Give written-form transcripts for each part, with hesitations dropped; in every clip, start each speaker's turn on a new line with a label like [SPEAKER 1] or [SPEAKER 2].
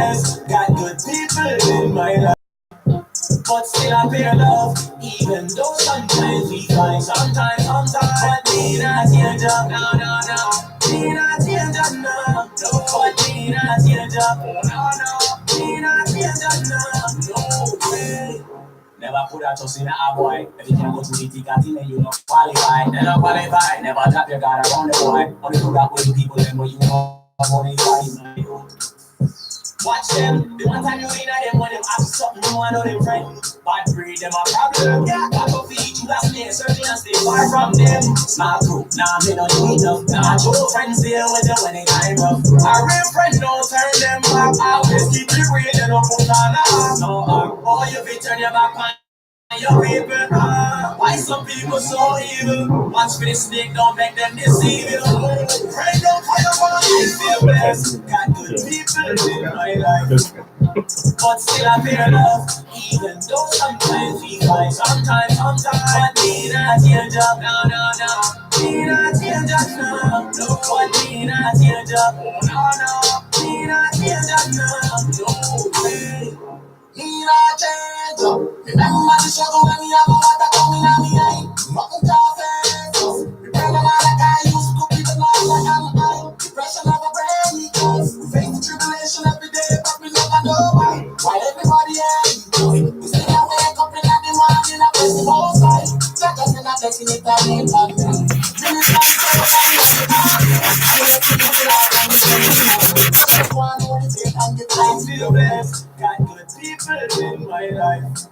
[SPEAKER 1] blessed, got good people in my life. But still I fear love, even though sometimes we fight, sometimes, sometimes. But me not change up, no, no, no. Me not change up, no. No, but me not change up, no, no. Me not change up, no. No way. Never put a trust in a boy. If you can't go through the thick and thin, then you not qualify. They not qualify. Never drop your guard around the boy. Only do that with the people them where you know money Watch them. The one time you in at them when them ask something, you want know them friend. Bad breed, them a problem. Yeah, I go feed you last name, circle and stay far from them. Small crew, nah, me no need enough. Nah, true friends deal with you when they time rough. A real friend don't turn them back. Always keep it real, you don't put on a act. No, boy, you be turn your back on your people. Why some people so evil? Watch for the snake, don't make them deceive you. Pray don't fire on I feel blessed. Got good people in my life. But still I fear love, even though sometimes we fight, sometimes, sometimes. But me not change up, no, no, no. Me not change up, no. No, but me not change up, no, no. Me not change up, no. No way. Me not change up. Remember the struggle when me have a water coming on me eye. Nothing can face us. Remember Malachi used to keep the night like an eye. Depression never break us. We face the tribulation every day, but we never know why. Why everybody hate us? We still a wake up in the morning and praise the Most High. Let us in a blessing it and in one Minister so I feel blessed, got good people in my life.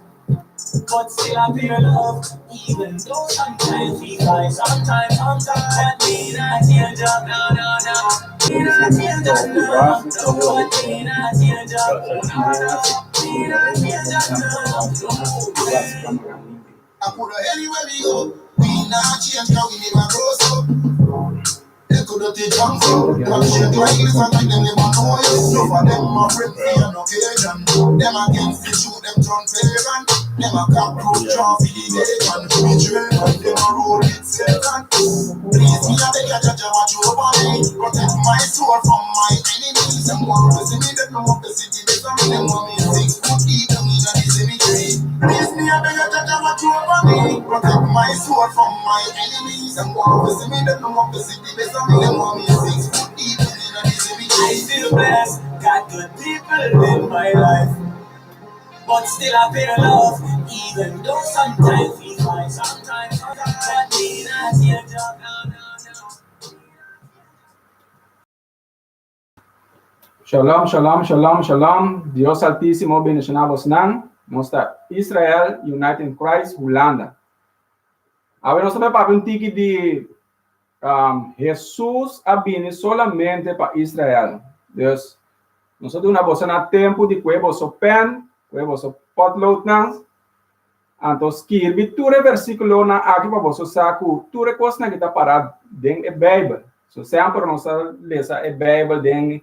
[SPEAKER 1] But still I feel love, even though sometimes we fight, sometimes, sometimes. But me not change up, no, no, no. Me not change up, no, no. But me not change up, no, no. Me not change up, no, no way.
[SPEAKER 2] I put her anywhere we go. We not change, cause we never grow so. They could not take jump so. Them shake like this and like them never know you. No for them a friend for an occasion. Them against the shoot, them turn pagan. Them a cockroach draw for the bacon. Me train and them a roll with Satan. Please me a beg you judge watch over me. Protect my soul from my enemies. Them want to see me, them no want to see the best of me. Them want me 6 foot deep down in the cemetery. Please me a beg you judge watch over me. Protect my soul from my enemies. Them want to see me, them no want to see the best of me. Them want me 6 foot deep down in the cemetery.
[SPEAKER 1] I feel blessed, got good people in my life. But still I feel love, even though sometimes we fight, sometimes, sometimes. But me not change up, no, no, no.
[SPEAKER 3] Shalom, shalom, shalom, shalom. Dios Altísimo bendiciona bosnan. Nos ta Israel United in Christ, Hulanda. Awe nos ta bai papia un tiki di Jesus a bini solamente pa Israel. Dus, nos a duna boso na tempu di kue boso pen, kue boso potloodnan, anto skirbi tur e versíkulonan aki pa boso sa ku tur e kosnan ki ta pará den e Beibel. So semper nos a lesa e Beibel den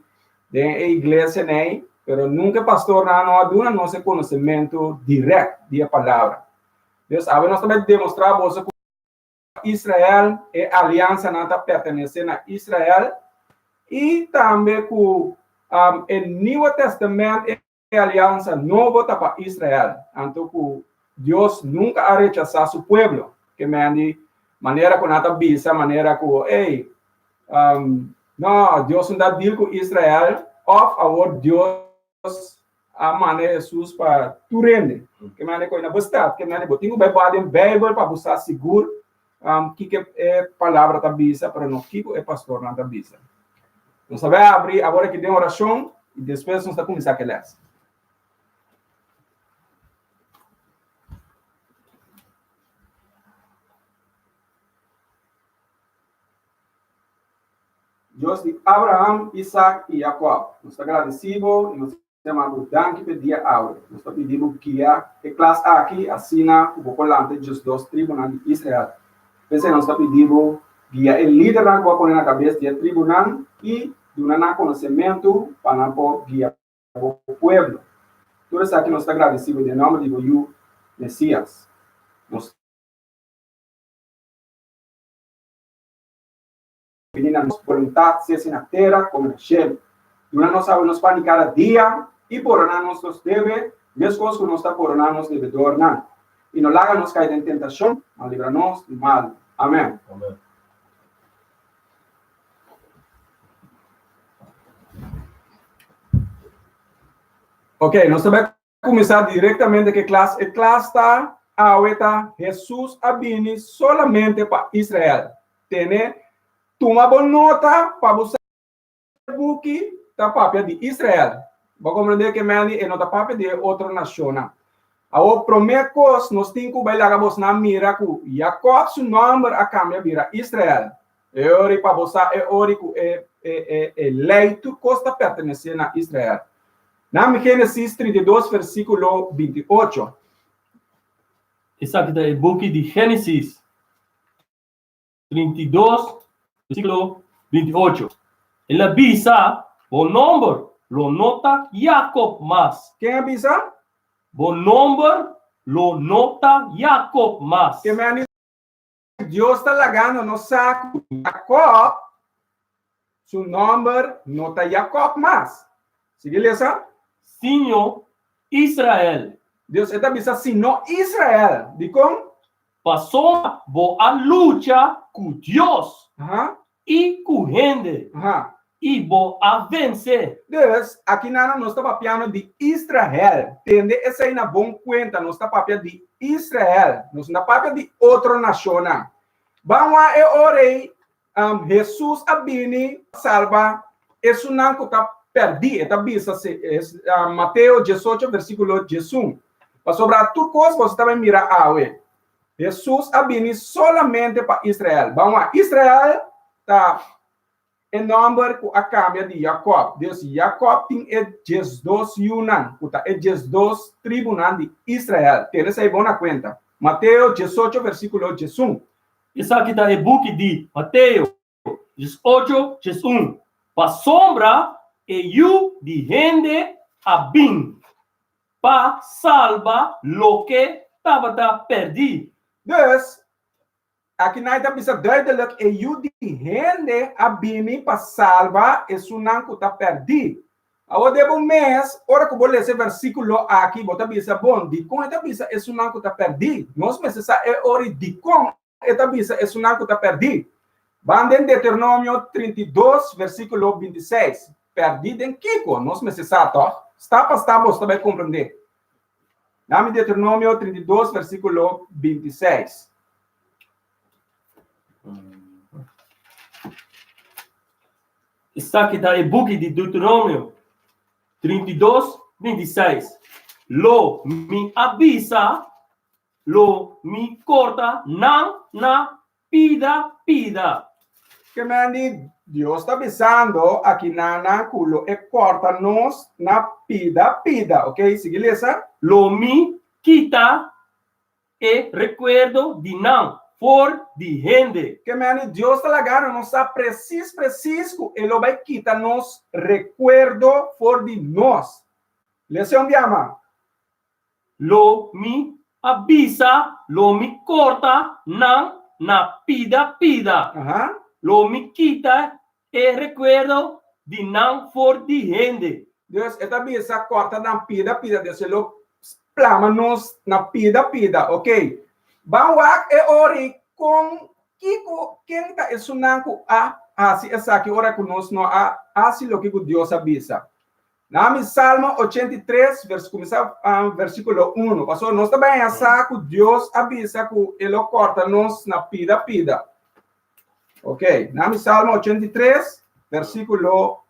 [SPEAKER 3] den e iglesia nei, pero nunka e pastornan no a duna nos e konosementu dirèkt di e palabra. Dus awe nos ta bai demostrá boso ku Israel, e aliansanan ta pertenesé na Israel, i tambe ku e Nieuwe Testament, e aliansa nobo ta pa Israel, anto ku Dios nunka a rechasá su pueblo, ke men di manera ku nan ta bisa manera ku, ey, no, Dios no ta deal ku Israel, òf awor Dios a manda Hesus pa tur hende. Ke manera ku na bo stad, ke manera bo tin ku bai wak den Beibel pa bo sa sigur kiko e palabra ta bisa, pero no kiko e pastornan ta bisa. Nos ta bai abri awor aki den orashon i despues nos ta kuminsá ku e lès. Dios di Abraham, Isaac i Jacob, nos ta gradisí bo i nos ta yama bo danki p'e dia awe. Nos ta pidi bo guia e klas aki asina ku bo por lanta e diesdos tribunan di Israel. P'esei nos ta pidi bo guia e lidernan ku bo a pone na kabes di e tribunan i duna nan konosementu pa nan por guia bo pueblo. Tur esaki nos ta gradisí bo den nòmber di bo Yu, Mesias. Nos. Bini na nos boluntat, sea si na tera komo na shelu. Duna nos awe nos pan di kada dia, I poroná nos nos debe, meskos ku nos ta poroná nos debedornan. I no laga nos kai den tentashon, ma libra nos di malu. Amèn.
[SPEAKER 1] Amèn.
[SPEAKER 3] Ok, nos ta bai kuminsá direktamente ku e klas. E klas ta awe ta Hesus a bini solamente pa Israel. Tene, tuma bo nota pa bo sa buki ta papia di Israel. Bo a komprendé ke Mandy e no ta papia di e otro nashonnan. Awor promé kos nos tin ku bai laga bosnan mira ku Yakòb su nòmber a kambia bira Israel. E ora pa bo sa e ora ku e e e lei tur kos ta pertenesé na Israel. Nan Génesis 32 versíkulo 28.
[SPEAKER 1] Esaki ta e buki di Génesis 32, versíkulo 28. El a bisa, Bo nòmber lo no ta Yakob mas.
[SPEAKER 3] Ken a bisa?
[SPEAKER 1] Bo nòmber lo no ta Yakob mas.
[SPEAKER 3] Ke meni Dios ta lagando nos sa ku Yakob su nòmber no ta Yakob mas. Sigui lesa.
[SPEAKER 1] Sino Israel.
[SPEAKER 3] Dios e ta bisa sino Israel. Dikon?
[SPEAKER 1] Pasobra bo a lucha ku Dios i ku hende, i bo a vense.
[SPEAKER 3] Dus, akinan nos ta papiando di Israel. Tende esei na bon kuenta, nos ta papia di Israel. Nos no ta papia di otro nashonnan. Ban wak e ora ei, Hesus a bini pa salba esunnan ku ta pèrdí. E ta bisa Mateo diesocho versíkulo diesun, Pasobra tur kos boso ta bai mira awe, Hesus a bini solamente pa Israel. Ban wak, Israel ta e nòmber ku a kambia di Yakòb. Dus Yakòb tin e diesdos yunan, ku ta e diesdos tribunan di Israel. Tene esei bon na kuenta. Mateo diesocho versíkulo diesun.
[SPEAKER 1] Esaki ta e buki di Mateo 18, 11. Pasobra e Yu di hende a bin pa salba loke tabata pèrdí.
[SPEAKER 3] Dus, aki nan ta bisa duidelijk, e Yu di hende a bini pa salba esunnan ku ta pèrdí. Awor den bo mes, ora ku bo lesa e versíkulo aki, bo ta bisa, Bon, dikon e ta bisa esunnan ku ta pèrdí? Nos mester sa e ora i dikon e ta bisa esunnan ku ta pèrdí. Ban den Deuteronomio 32, versíkulo 26. Pèrdí den kiko? Nos mester sa, tòg? Stap pa stap boso ta bai komprendé. Dami Deuteronomio 32, versíkulo 26.
[SPEAKER 1] Esaki ta e buki di Deuteronomio 32, 26. Lo mi a bisa, lo mi korta nan na pida pida.
[SPEAKER 3] Ke men di Dios ta bisando aki nan ku lo e korta nos na pida pida. Ok, sigui lesa.
[SPEAKER 1] Lo mi kita E rekuerdo di nan for di hende.
[SPEAKER 3] Ke meni Dios ta laga nos sa presis presis ku e lo bai kita nos rekuerdo for di nos. Lesa un bia mas.
[SPEAKER 1] Lo mi a bisa, lo mi korta nan na pida pida. Lo mi kita e rekuerdo di nan for di hende.
[SPEAKER 3] Dus e ta bisa kòrta nan pida pida, dus e lo plama nos na pida pida. Ok, ban wak e ora kon kiko ken ta esunnan ku a hasi esaki ora ku nos no a hasi loke ku Dios a bisa. Na mi Salmo 83 vers kuminsá versíkulo 1, pasobra nos ta bai haña sa ku Dios a bisa ku e lo kòrta nos na pida pida. Ok, nami Salmo 83, versículo.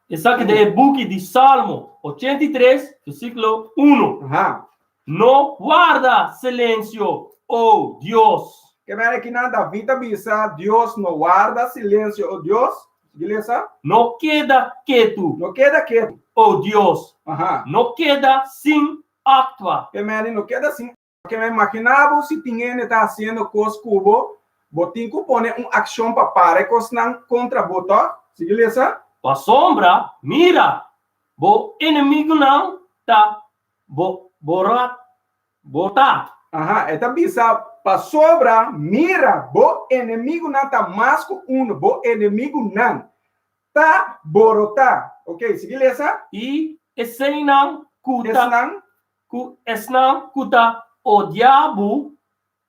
[SPEAKER 1] Esaki ta e buki di Salmo 83, versículo 1.
[SPEAKER 3] Aha.
[SPEAKER 1] No warda silencio, o Dios.
[SPEAKER 3] Ke manera ki nan David a bisa, Dios no warda silencio, o Dios. Sigui lesa.
[SPEAKER 1] No keda ketu.
[SPEAKER 3] No keda ketu.
[SPEAKER 1] O Dios.
[SPEAKER 3] Aha.
[SPEAKER 1] No keda sin actua.
[SPEAKER 3] Ke manera no keda sin Ke me imaginá bo si tin hende ta hasiendo kos ku bo, bo tin ku pone un akshon pa para e kosnan kontra bo, tòg? Sigui lesa.
[SPEAKER 1] Pasobra, mira, bo enemigunan ta borotá.
[SPEAKER 3] Aha, e ta bisa, Pasobra, mira, bo enemigunan ta mas ku unu, bo enemigunan ta borotá. Ok, sigui lesa.
[SPEAKER 1] I eseinan ku ta.
[SPEAKER 3] Esnan.
[SPEAKER 1] Ku esnan ku ta odia bo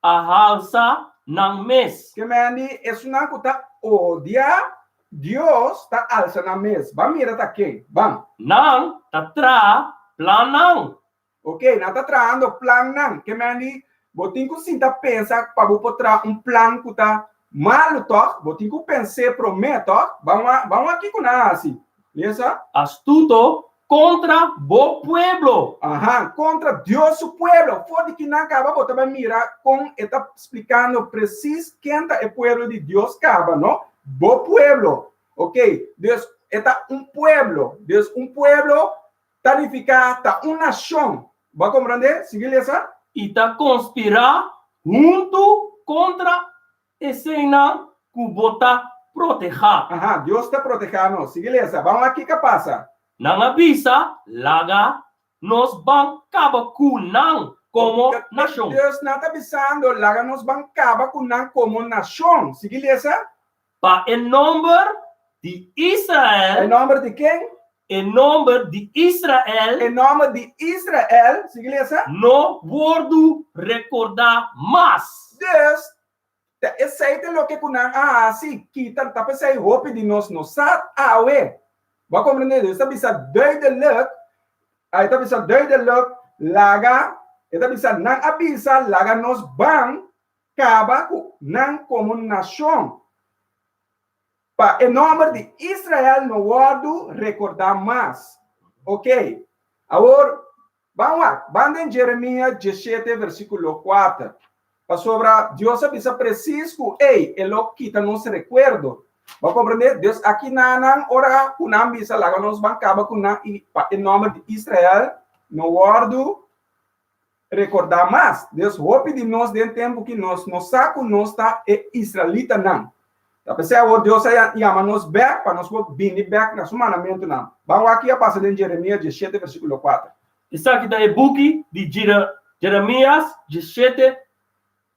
[SPEAKER 1] a halsa nan mes.
[SPEAKER 3] Ke men di esunnan ku ta odia Dios ta alsa nan mes. Ban mira ta ken. Ban.
[SPEAKER 1] Nan ta traha plannan.
[SPEAKER 3] Ok, nan ta trahando plannan. Ke men di bo tin ku sinta pensa pa bo por traha un plan ku ta malu tòg? Bo tin ku pens'é promé tòg? Ban wak, ban wak kiko nan a hasi. Lesa.
[SPEAKER 1] Astuto kontra bo pueblo.
[SPEAKER 3] Aha, kontra Dios su pueblo. For di kinan kaba bo ta bai mira kon e ta splikando presis ken ta e pueblo di Dios kaba, no? Bo pueblo. Ok, dus e ta un pueblo. Dus un pueblo ta nifiká ta un nashon. Bo a komprendé? Sigui lesa.
[SPEAKER 1] I ta konspirá huntu kontra Eseinan ku bo ta protehá.
[SPEAKER 3] Aha, Dios ta protehá nos. Sigui lesa. Ban wak kiko a pasa.
[SPEAKER 1] Nan a bisa, Laga nos ban kaba ku nan komo nashon.
[SPEAKER 3] Dus nan ta bisando, Laga nos ban kaba ku nan komo nashon. Sigui lesa.
[SPEAKER 1] Pa e nòmber di Israel.
[SPEAKER 3] E nòmber di ken?
[SPEAKER 1] E nòmber di Israel.
[SPEAKER 3] E nòmber di Israel, sigui lesa.
[SPEAKER 1] No wòrdu rekordá mas.
[SPEAKER 3] Dus, ta esei ta loke ku nan a hasi, kita, ta p'esei hopi di nos no sa awe. Bo a komprendé? Dios ta bisa duidelijk, e ta bisa duidelijk, laga, e ta bisa, nan a bisa, laga nos ban kaba ku nan komo nashon. Pa e nòmber di Israel no wòrdu rekordá mas. Ok. Awor, ban wak. Ban den Jeremia diesshete versíkulo kuater. Pasobra Dios a bisa presis ku, ei, e lo kita nos rekuerdo. Bo a komprendé? Dios a kina nan ora ku nan bisa laga nos ban kaba ku nan i pa e nòmber di Israel no wòrdu rekordá mas. Dios, hopi di nos den tempu ki nos no sa ku nos ta e israelitanan. Ta p'esei awor Dios a yama nos bèk pa nos por bini bèk na su mandamentunan. Ban wak ki a pasa den Jeremias diesshete versíkulo kuater.
[SPEAKER 1] Esaki ta e buki di Jeremias diesshete,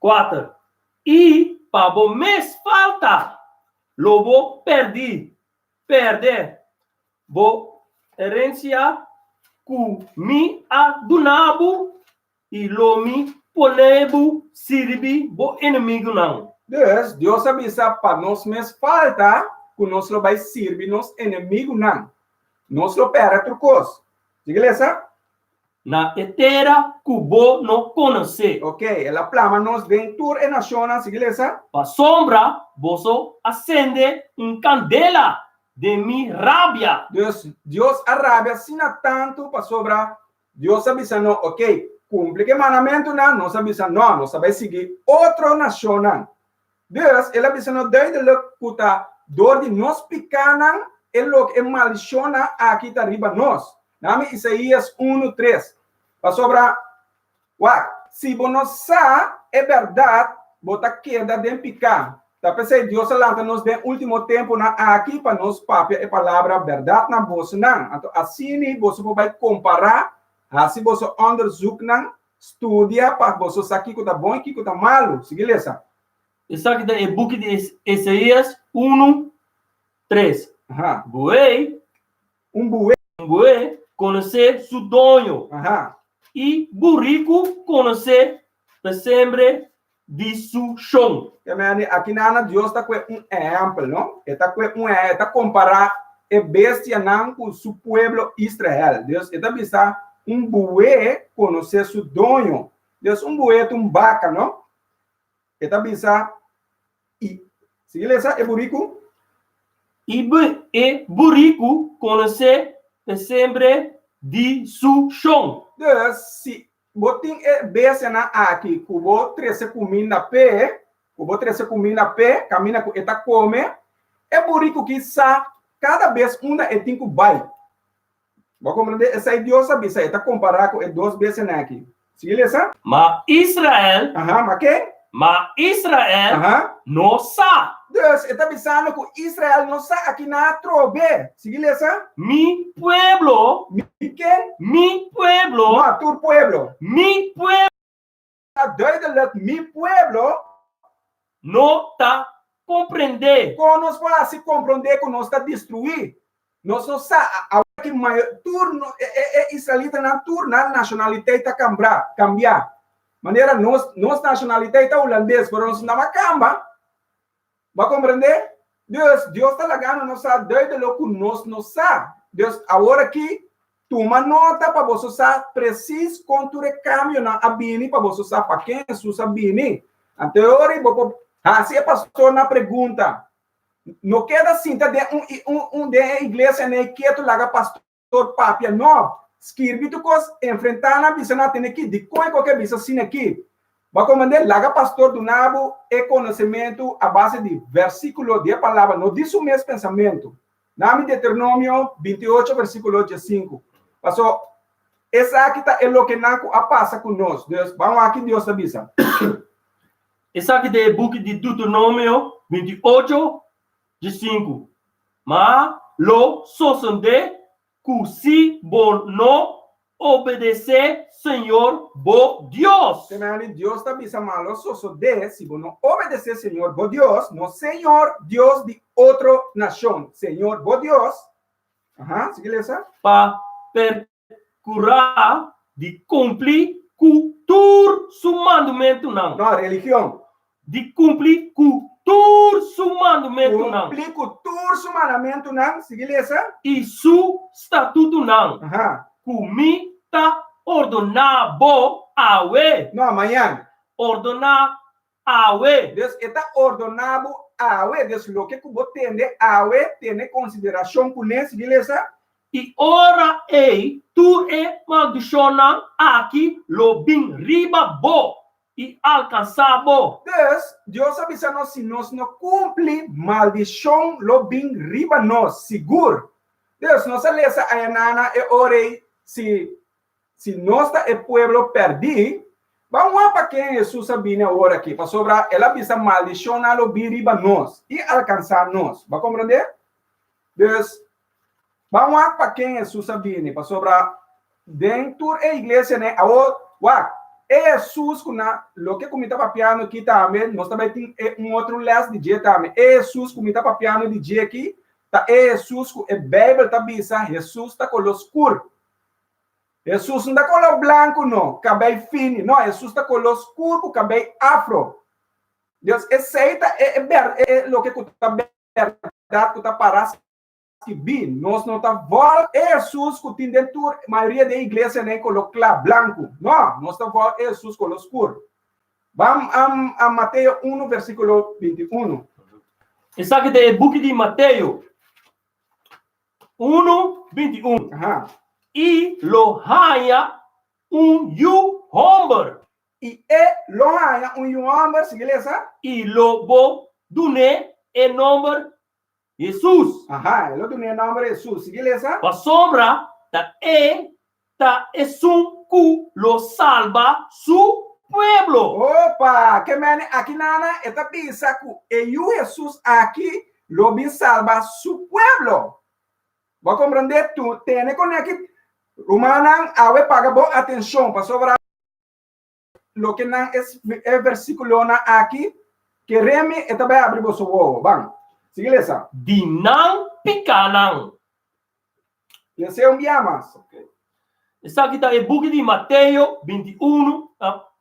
[SPEAKER 1] kuater. I pa bo mes falta lo bo pèrdí, pèrdè, Bo herencia cu mi a duna bo, i lo mi pone bo sirbi bo enemigunan.
[SPEAKER 3] Dus, Dios a bisa pa nos mes falta cu nos lo bai sirbi nos enemigunan. Nos lo perde tur cos. Sigui lesa.
[SPEAKER 1] Na e tera ku bo no konosé.
[SPEAKER 3] Ok, el a plama nos den tur e nashonnan, sigui lesa.
[SPEAKER 1] Pasobra boso a sende un kandela den mi rabia.
[SPEAKER 3] Dus, Dios a rabia asina tantu pasobra Dios a bisa no, ok, kumpli ku e mandamentunan, nos a bisa no, nos a bai sigui otro nashonnan. Dus, el a bisa no duidelijk ku ta dor di nos pikánan e loke e maldishonnan aki ta riba nos. Nami Isaías unu, tres. Pasobra, wak, si bo no sa e bèrdat, bo ta keda den piká. Ta p'esei Dios a lanta nos den último tempunan aki pa nos papia e palabra bèrdat na bosonan. Anto asini boso por bai kompará, hasi boso ònderzoeknan, studia pa boso sa kiko ta bon i kiko ta malu. Sigui lesa.
[SPEAKER 1] Esaki ta e buki di Isaías unu, tres. Buey
[SPEAKER 3] Un bué.
[SPEAKER 1] Un bué konosé su doño.
[SPEAKER 3] Aha.
[SPEAKER 1] I buriku konosé pesembre di su shon.
[SPEAKER 3] Te mende, aki nana Dios ta kue un ehèmpel, no? E ta kue un ehèmpel, e ta kompará e bestianan ku su pueblo Israel. Dios, e ta bisa un bué konosé su doño. Dios, un bué ta un baka, no? E ta bisa, I, sigui lesa, e buriku.
[SPEAKER 1] I e buriku konosé pesembre di su shon.
[SPEAKER 3] Dus, si bo tin e bestianan aki ku bo trese kuminda p'e, ku bo trese kuminda p'e, kaminda ku e ta kome, e buriku ki sa kada bes unda e tin ku bai. Bo a komprendé? Esei Dios a bisa, e ta kompará ku e dos bestianan aki. Sigui lesa.
[SPEAKER 1] Ma Israel.
[SPEAKER 3] Aha, ma ken?
[SPEAKER 1] Ma Israel
[SPEAKER 3] Aha.
[SPEAKER 1] no sa.
[SPEAKER 3] Dus, e ta bisando ku Israel no sa aki nan a trobe. Sigui lesa.
[SPEAKER 1] Mi pueblo.
[SPEAKER 3] Mi ken?
[SPEAKER 1] Mi pueblo.
[SPEAKER 3] No, tur pueblo.
[SPEAKER 1] Mi pueblo.
[SPEAKER 3] Ta duidelijk, mi pueblo.
[SPEAKER 1] No ta komprendé.
[SPEAKER 3] Kon nos por hasi komprondé ku nos ta destruí? Nos no sa, awor ki mayo, tur no, e, e, e israelitanan tur nan nacionaliteit ta cambra, cambia. Manera nos, nos nacionaliteit ta hulandes, pero nos no a camba. Bo a comprende? Dus, Dios ta lagando nos sa duidelijk cu nos no sa. Dus, awor aki, tuma nota pa boso sa precies con tur e cambionan a bini pa boso sa pa ken Jesus a bini. Anto e ora ei bo por haci e pastornan pregunta. No keda sinta den un, un, un, den e iglesia nei ketu laga pastor papia. No. Skirbi tur kos, enfrentá nan, bisa nan, Tene aki, dikon e koke bisa asina aki? Bo a komprendé? Laga pastor duna bo e konosementu a base di versíkulo di e palabra, no di su mes pensamentu. Nami Deuteronomio 28 versíkulo 15. Paso, esaki ta e lokenan ku a pasa ku nos. Dus, ban wak ki Dios ta bisa.
[SPEAKER 1] Esaki ta e buki di Deuteronomio 28, 15. Ma lo sosodé ku si bo no obedesé Señor bo Dios.
[SPEAKER 3] Temani, Dios ta bisa ma lo sosodé si bo no obedesé Señor bo Dios, no señor dios di otro nashon, Señor bo Dios. Aha, sigui lesa.
[SPEAKER 1] Pa perkurá di kumpli ku tur su mandamentunan.
[SPEAKER 3] No, religion.
[SPEAKER 1] Di kumpli ku tur su mandamentunan.
[SPEAKER 3] Kumpli ku tur su mandamentunan, sigui lesa.
[SPEAKER 1] I su statutunan.
[SPEAKER 3] Aha.
[SPEAKER 1] Ku mi ta ordoná bo awe.
[SPEAKER 3] No, mañan.
[SPEAKER 1] Ordoná awe.
[SPEAKER 3] Dus e ta ordoná bo awe. Dus loke ku bo tende awe, tene konsiderashon kuné, sigui lesa.
[SPEAKER 1] I ora ei tur e maldishonnan aki lo bin riba bo i alkansá bo.
[SPEAKER 3] Dus, Dios a bisa nos si nos no kumpli, maldishon lo bin riba nos, sigur. Dus, nos a lesa ayanana e ora ei, si Si nos ta e pueblo pèrdí, ban wak pa ken Hesus a bini awor aki, pasobra el a bisa maldishonnan lo bin riba nos i alkansá nos. Bo a komprendé? Dus, ban wak pa ken Hesus a bini, pasobra den tur e iglesianan awor, wak, e Hesus ku na loke ku mi ta papiando aki tambe, nos ta bai tin e un otro lès di dje tambe, e Hesus ku mi ta papiando di dje aki ta e Hesus ku e Beibel ta bisa Hesus ta koló skur. Hesus no ta koló blanku no, kabei fini, no, Hesus ta koló skur ku kabei afro. Dios, esei ta e, e ber, e loke ku ta bèrdat ku ta pará skibí. Nos no ta vòl e Hesus ku tin den tur mayoria di e iglesianan koló kla, blanku. No, nos ta vòl e Hesus koló skur. Ban a Mateo 1 versíkulo 21.
[SPEAKER 1] Esaki ta e buki di Mateo. 1, 21.
[SPEAKER 3] Aha.
[SPEAKER 1] I lo haña un yu hòmber.
[SPEAKER 3] I e lo haña un yu hòmber, sigui lesa.
[SPEAKER 1] I lo bo dun'é e nòmber Hesus.
[SPEAKER 3] Aha, e lo dun'é e nòmber Hesus, sigui lesa.
[SPEAKER 1] Pasobra ta e ta esun ku lo salba su pueblo.
[SPEAKER 3] Opa! Ke mene aki nana e ta bisa ku e yu Hesus aki lo bin salba su pueblo. Bo a komprendé? Tu tene kone aki. Rumannan, awe paga bon atenshon pasobra loke nan e versikulonan aki kere mi e ta bai abri boso wowo. Ban, sigui lesa.
[SPEAKER 1] Di nan pikanan.
[SPEAKER 3] Les'é un bia mas.
[SPEAKER 1] Esaki ta e buki di Mateo 21,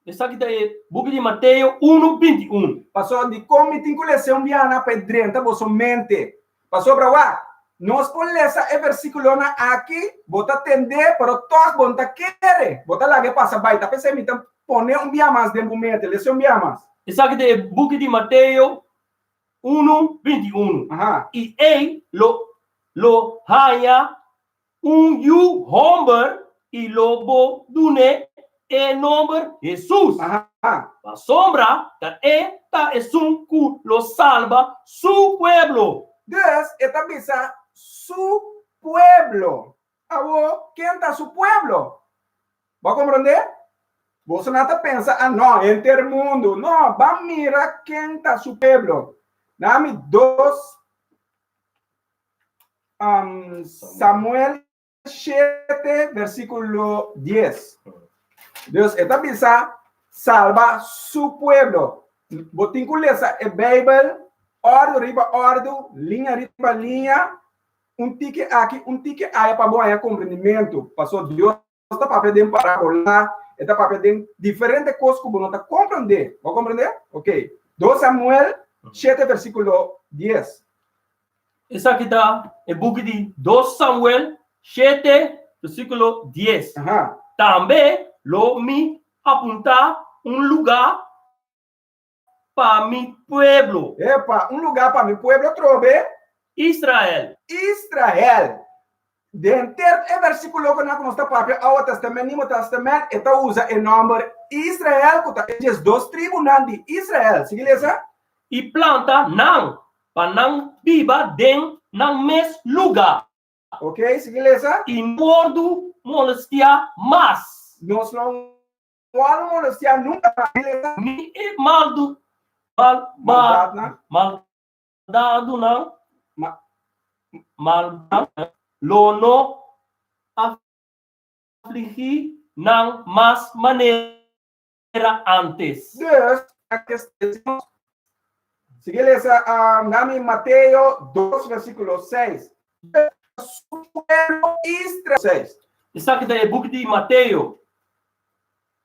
[SPEAKER 1] esaki ta e buki di Mateo 1, 21.
[SPEAKER 3] Pasobra dikon mi tin ku les'é un bianan pa e drenta boso mente? Pasobra wak, nos por lesa e versíkulonan aki, bo ta tend'é, pero tòg bo no ta kere, bo ta laga e pasa bai. Ta p'esei mi ta pone un bia mas den bo mente. Les'é un bia mas.
[SPEAKER 1] Esaki ta e buki di Mateo 1, 21.
[SPEAKER 3] Aha.
[SPEAKER 1] I ei lo lo haña un yu hòmber i lo bo dun'é e nòmber Hesus.
[SPEAKER 3] Aha.
[SPEAKER 1] Pasobra ta e ta esun ku lo salba su pueblo.
[SPEAKER 3] Dus e ta bisa su pueblo. Awor, ken ta su pueblo? Bo a komprondé? Bosonan ta pensa, ah no, henter mundu. No, ban mira ken ta su pueblo. Nami dos um, Samuel 7, versículo 10. Dios e ta bisa salba su pueblo. Bo tin ku lesa e Bijbel, ordu riba ordu, liña riba liña. Un tiki aki, un tiki aya pa bo haña komprendimentu. Paso Dios ta papia den parabola, e ta papia den diferente kos ku bo no ta komprendé. Bo a komprendé? Ok. Dos Samuel shete versíkulo dies.
[SPEAKER 1] Esaki ta e buki di Dos Samuel shete versíkulo dies.
[SPEAKER 3] Aha.
[SPEAKER 1] Tambe lo mi apuntá un lugá pa mi pueblo.
[SPEAKER 3] Epa, un lugá pa mi pueblo atrobe.
[SPEAKER 1] Israel.
[SPEAKER 3] Israel. Den ter e versíkulo ku nos ta papia Oude Testament, Nieuwe Testament, e ta usa e nòmber Israel, ku ta e diesdos tribunan di Israel. Sigui lesa.
[SPEAKER 1] I planta nan, pa nan biba den nan mes lugá.
[SPEAKER 3] Ok, sigui lesa.
[SPEAKER 1] I no wòrdu molestiá mas.
[SPEAKER 3] Nos lo Wòrdu molestiá nunka mas.
[SPEAKER 1] Ni e maldu, mal,
[SPEAKER 3] Maldatnan.
[SPEAKER 1] maldadunan,
[SPEAKER 3] Ma,
[SPEAKER 1] maldatnan lo no afligí nan mas manera ántes.
[SPEAKER 3] Dus, akí Sigui lesa um, nami Mateo 2 versíkulo 6. Su pueblo Israel 6.
[SPEAKER 1] Esaki ta e buki di Mateo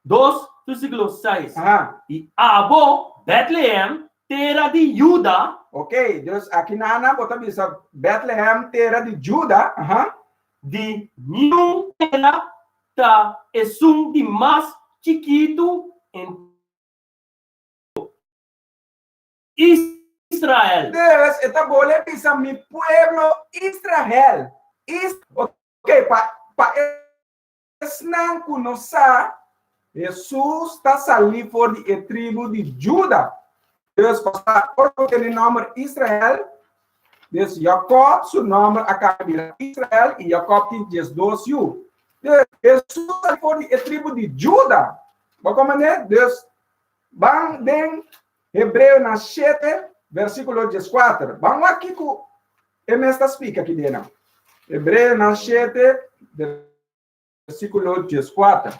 [SPEAKER 1] 2 versíkulo 6.
[SPEAKER 3] Aha.
[SPEAKER 1] I abo, Bethlehem, tera di Juda.
[SPEAKER 3] Ok, dus aki nana bo ta bisa Bethlehem, tera di Juda. Aha.
[SPEAKER 1] Di niun tera ta esun di mas chikitu en Israel.
[SPEAKER 3] Dus e ta bole bisa mi pueblo Israel. Is ok, pa pa esnan ku no sa, Hesus ta salí for di e tribu di Juda. Dus pa ora ku tene nòmber Israel, dus Jakòb su nòmber a kambia bira Israel i Jakòb tin diesdos yu. Dus Hesus ta salí for di e tribu di Juda. Bo komprendé? Dus Ban den Hebreonan shete, versíkulo dieskuater. Ban wak kiko e mes ta splika aki den. Hebreonan shete, versíkulo dieskuater.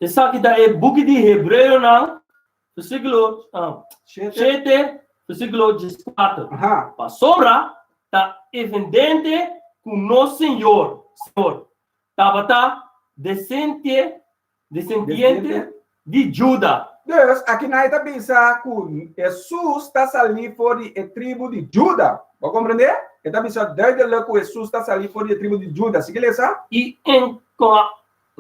[SPEAKER 1] Esaki ta e buki di Hebreonan, versíkulo shete, versíkulo dieskuater. Pasobra ta evidente ku nos Señor, Señor, Tabata desentiente di Juda.
[SPEAKER 3] Dus, aki nan e ta bisa ku Hesus ta salí for di e tribu di Juda. Bo a komprendé? E ta bisa duidelik ku Hesus ta salí for di e tribu di Juda. Sigui lesa.
[SPEAKER 1] I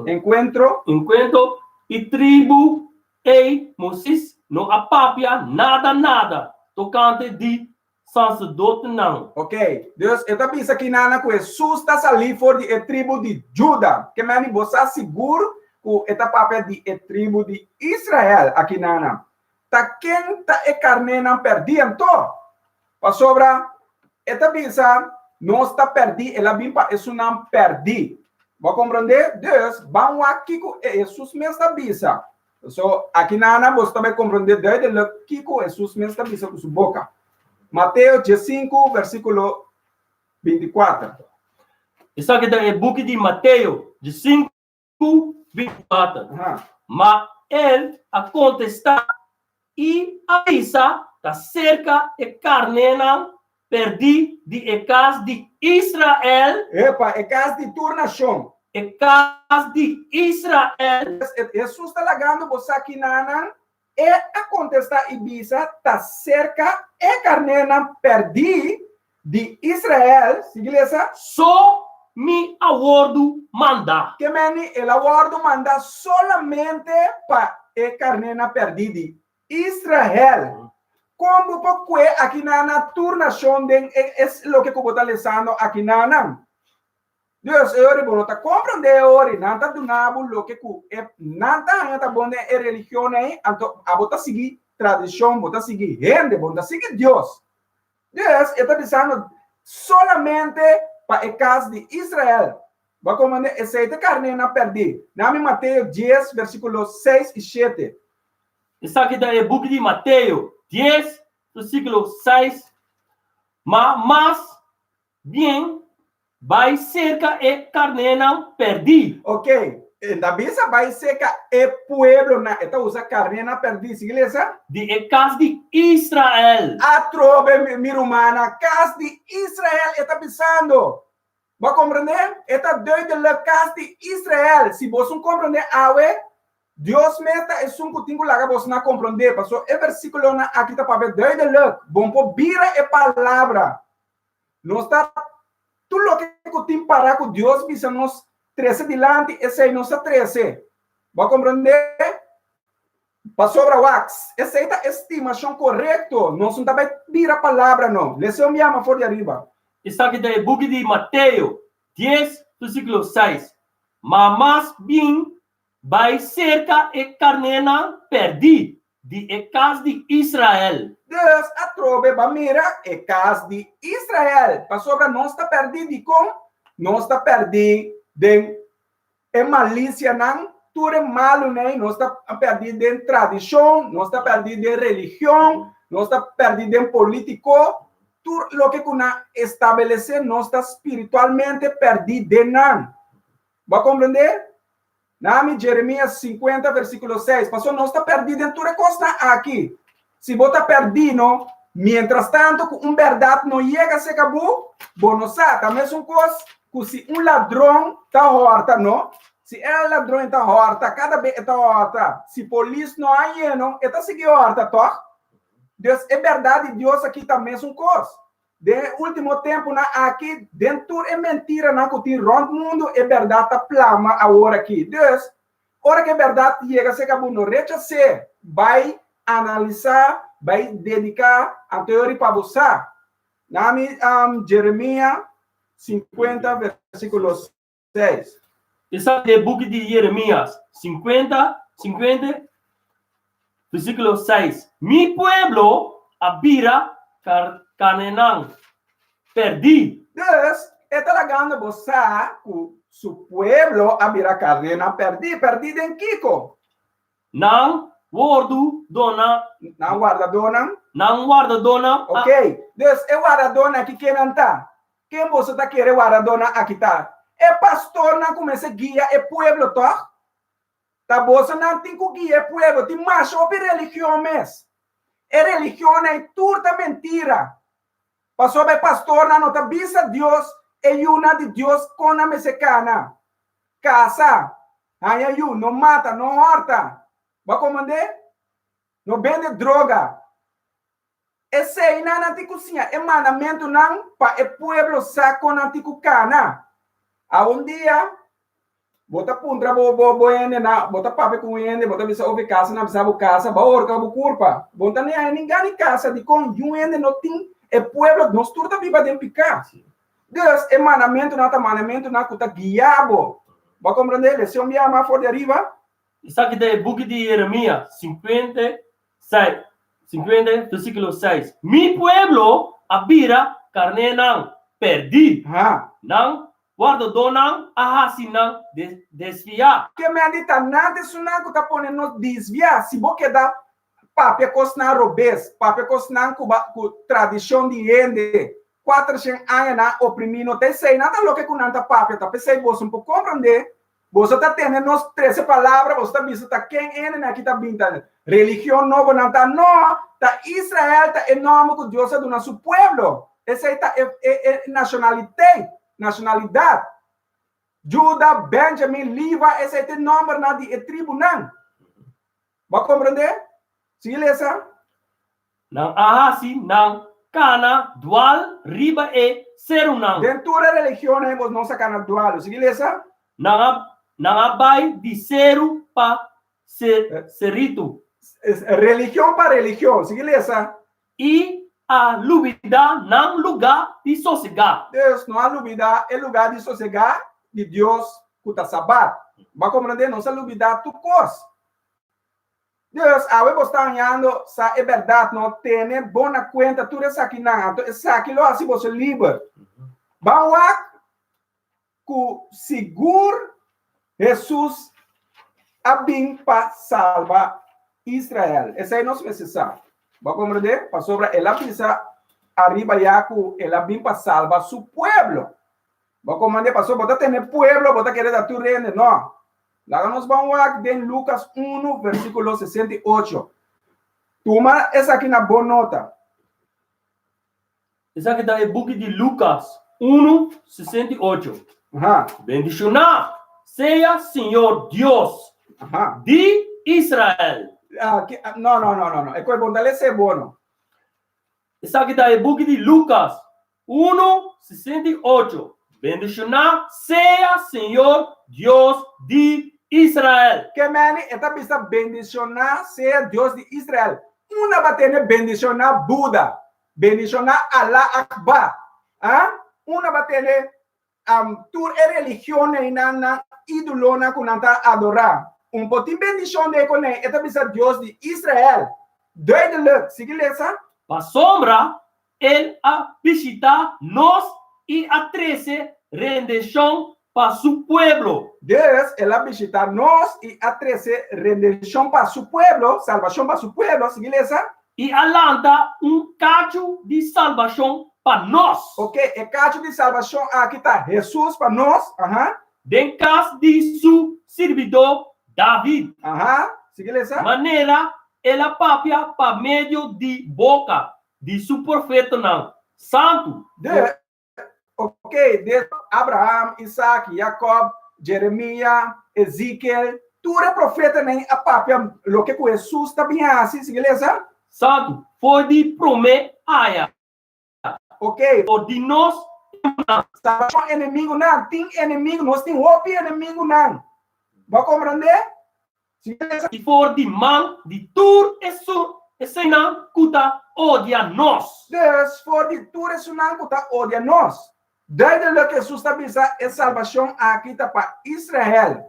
[SPEAKER 3] Enkuentro.
[SPEAKER 1] Enkuentro i tribu ei Moises no a papia nada nada tokante di saserdotenan.
[SPEAKER 3] Ok, dus e ta bisa kinana ku Hesus ta salí for di e tribu di Juda. Ke meni bo sa sigur ku e ta papia di e tribu di Israel akinana. Ta ken ta e karnénan pèrdí anto? Pasobra e ta bisa, Nos ta pèrdí, el a bin pa esunnan pèrdí. Bo a komprondé? Dus, ban wak kiko e Hesus mes ta bisa. So, akinana boso ta bai komprondé duidelik kiko Hesus mes ta bisa ku su boka. Mateo diesinku, versíkulo bintikuater.
[SPEAKER 1] Esaki ta e buki di Mateo diesinku, bintikuater. Ma el a kontestá i a bisa, Ta serka e karnénan pèrdí di e kas di Israel.
[SPEAKER 3] Epa, e kas di tur nashon.
[SPEAKER 1] E kas di Israel.
[SPEAKER 3] Hesus ta lagando bo sa kinanan? E a kontestá i bisa, Ta serka e karnénan pèrdí di Israel. Sigui lesa.
[SPEAKER 1] So mi a wòrdu mandá.
[SPEAKER 3] Ke meni el a wòrdu mandá solamente pa e karnénan pèrdí di Israel, kon bo por kue akinanan tur nashon den e es loke ku bo ta lesando akinanan? Dus e ora bo no ta komprondé e ora, nan ta duna bo loke ku e nan ta haña ta bon den e religion ei, anto abo ta sigui tradishon, bo ta sigui hende, bo no ta sigui Dios. Dus e ta bisando solamente pa e kas di Israel. Bo a komprondé? Esei ta karnénan pèrdí. Nami Mateo dies, versíkulo seis i shete.
[SPEAKER 1] Esaki ta e buki di Mateo dies, versíkulo seis, Ma mas bien bai serka e karnénan pèrdí.
[SPEAKER 3] Ok. E ta bisa bai seka e pueblonan, e ta usa karnénan pèrdí. Sigui lesa.
[SPEAKER 1] Di e kas di Israel.
[SPEAKER 3] Atrobe, mi rumannan, kas di Israel e ta bisando. Bo a komprendé? E ta duidelijk, kas di Israel. Si boso no komprendé awe, Dios mes ta esun ku tin ku laga boso na komprendé, pasobra e versíkulonan aki ta papia duidelijk. Bo no por bira e palabra. Nos ta tur loke ku tin pará ku Dios bisa nos trese dilanti, esei nos ta trese. Bo a komprendé? Pasobra wak, esei ta estimashon korekto. Nos no ta bai bira palabra no. Lesa un biaha for di ariba.
[SPEAKER 1] Esaki ta e buki di Mateo dies, versíkulo seis, Ma mas bien bai serka e karnénan pèrdí di e kas di Israel.
[SPEAKER 3] Dus atrobe ba mira e kas di Israel, pasobra nos ta pèrdí. Dikon nos ta pèrdí den e malisianan, tur e malunan ei, nos ta pèrdí den tradishon, nos ta pèrdí den religion, nos ta pèrdí den polítiko, tur loke ku nan establesé nos ta spiritualmente pèrdí den nan. Bo a komprendé? Nami Jeremias 50 versíkulo 6, pasobra nos ta pèrdí den tur e kosnan aki. Si bo ta pèrdí no, miéntras tantu ku un bèrdat no yega serka bo, bo no sa. Ta mesun kos ku si un ladron ta hòrta no. Si e ladron e ta hòrta, kada be e ta hòrta, si polis no a yeno, e ta sigui hòrta tòg? Dus e bèrdat di Dios aki ta mesun kos. Den e último tempunan aki, den tur e mentiranan ku tin rònt mundu, e bèrdat ta plama awor aki. Dus, ora ku e bèrdat yega serka bo, no rechas'é. Bai analisá, bai dediká anteori pa bo sa. Nami Jeremia 50 versíkulo 6.
[SPEAKER 1] Esaki ta e buki di Jeremias 50, 50, versíkulo 6. Mi pueblo a bira karnénan pèrdí.
[SPEAKER 3] Dus, e ta lagando bo sa ku su pueblo a bira karnénan pèrdí. Pèrdí den kiko?
[SPEAKER 1] Nan wordu dona.
[SPEAKER 3] Nan wardadónan.
[SPEAKER 1] Nan wardadónan
[SPEAKER 3] a. Oké. Dus, e wardadónan aki kennan ta? Ken boso ta kere wardadónan aki ta? E pastornan ku mester guia e pueblo, tòg? Ta bosonan tin ku guia e pueblo. Tin masha hopi religion mes. E religionnan ei tur ta mentira. Pasobra e pastornan no ta bisa Dios, e yunan di Dios kon nan mester kana. Kasa, haña yu, no mata, no hòrta. Bo a komand'é? No bende droga. Eseinan nan tin ku siña e mandamentunan pa e pueblo sa kon nan tin ku kana. Awendia, bo ta puntra bo bo bo hendenan, bo ta papia ku un hende, bo ta bisa ofi kasa, nan bisa bo kasa, bo a horka bo kurpa. Bo no ta ni haña ni gana di kasa, dikon yun hende no tin e pueblo, nos tur ta biba den piká. Dus e mandamentunan ta mandamentunan ku ta guia bo. Bo a komprendé? Lesión bia mas for di ariba.
[SPEAKER 1] Esaki ta e buki di Jeremias, 56, 50, versíkulo 6. Mi pueblo a bira karnénan pèrdí.
[SPEAKER 3] Ha.
[SPEAKER 1] Nan wardadónan a hasi nan desviá.
[SPEAKER 3] Ke men di ta nan ta esunnan ku ta pone nos desviá. Si bo keda papia kosnan robes, papia kosnan ku ba ku tradishon di hende, kuatershen aña nan a oprimí no ta esei, nan ta loke ku nan ta papia, ta p'esei boso no por komprendé. Boso ta tene nos trese palabra, boso ta bisa ta ken hendenan aki ta bin ta religion nobo nan ta. No, ta Israel ta e nòmber ku Dios a duna su pueblo. Esei ta e e e nashonaliteit, nashonalidat. Juda, Benjamin, Levi, esei ta e nòmbernan di e tribunan. Bo a komprendé? Sigui lesa.
[SPEAKER 1] Nan a hasi nan kana dual riba e serunan.
[SPEAKER 3] Den tur e religionnan ei bos no sa kana dual. Sigui lesa.
[SPEAKER 1] Nan a nan a bai di seru pa seritu.
[SPEAKER 3] Religion pa religion. Sigui lesa.
[SPEAKER 1] I a lubidá nan lugá di sosegá.
[SPEAKER 3] Dus no a lubidá e lugá di sosegá di Dios ku ta Sabat. Bo a komprendé? Nos a lubidá tur kos. Dus, awe bo sta hañando sa e bèrdat, no? Tene bo na kuenta tur esakinan, anto esaki lo hasi boso liber. Ban wak ku sigur Hesus a bin pa salba Israel. Esei nos mester sa. Bo a komprendé? Pasobra el a bisa ariba ya ku el a bin pa salba su pueblo. Bo a komprendé? Pasobra bo ta tene pueblo, bo ta kere ta tur hende. No. Laga nos ban wak den Lucas 1, versíkulo 68. Tuma esaki na bon nota.
[SPEAKER 1] Esaki ta e buki di Lucas 1, 68.
[SPEAKER 3] Aha.
[SPEAKER 1] Bendishoná sea Señor Dios
[SPEAKER 3] Aha.
[SPEAKER 1] di Israel.
[SPEAKER 3] Ah, ki, ah, no, no, no, no, no. E koe bon ta lese bono.
[SPEAKER 1] Esaki ta e buki di Lucas 1, 68. Bendishoná sea Señor Dios di Israel.
[SPEAKER 3] Ke meni e ta bisa bendishoná sea Dios di Israel. Unda ba tene bendishoná Buda, bendishoná Allah Akbar? Ah? Unda ba tene um, tur e religion einan nan ídolonan ku nan ta adorá? Un por tin bendishon den kuné, e ta bisa Dios di Israel. Duidelijk. Sigui lesa.
[SPEAKER 1] Pasobra El a bishitá nos i a trese rendenshon pa su pueblo.
[SPEAKER 3] Dus, el a bishitá nos i a trese rendenshon pa su pueblo, salbashon pa su pueblo. Sigui lesa.
[SPEAKER 1] I a lanta un kachu di salbashon pa nos.
[SPEAKER 3] Oke, e kachu di salbashon aki ta Hesus pa nos. Aha.
[SPEAKER 1] Den kas di su sirbidó David.
[SPEAKER 3] Aha. Sigui lesa.
[SPEAKER 1] Manera el a papia pa medio di boka di su profetanan santu.
[SPEAKER 3] De, ok, de Abraham, Isaac, Jacob, Jeremia, Ezekiel, tur e profetanan a papia loke ku Hesus ta bin hasi, sigui lesa.
[SPEAKER 1] Santu, for di promé aya.
[SPEAKER 3] Ok.
[SPEAKER 1] For di nos enemigunan.
[SPEAKER 3] Salbashon enemigunan, tin enemigu, nos tin hopi enemigunan. Bo a komprendé?
[SPEAKER 1] I for di man di tur esunnan ku ta odia nos.
[SPEAKER 3] Dus, for di tur esunnan ku ta odia nos. Duidelijk Hesus ta bisa e salbashon aki ta pa Israel.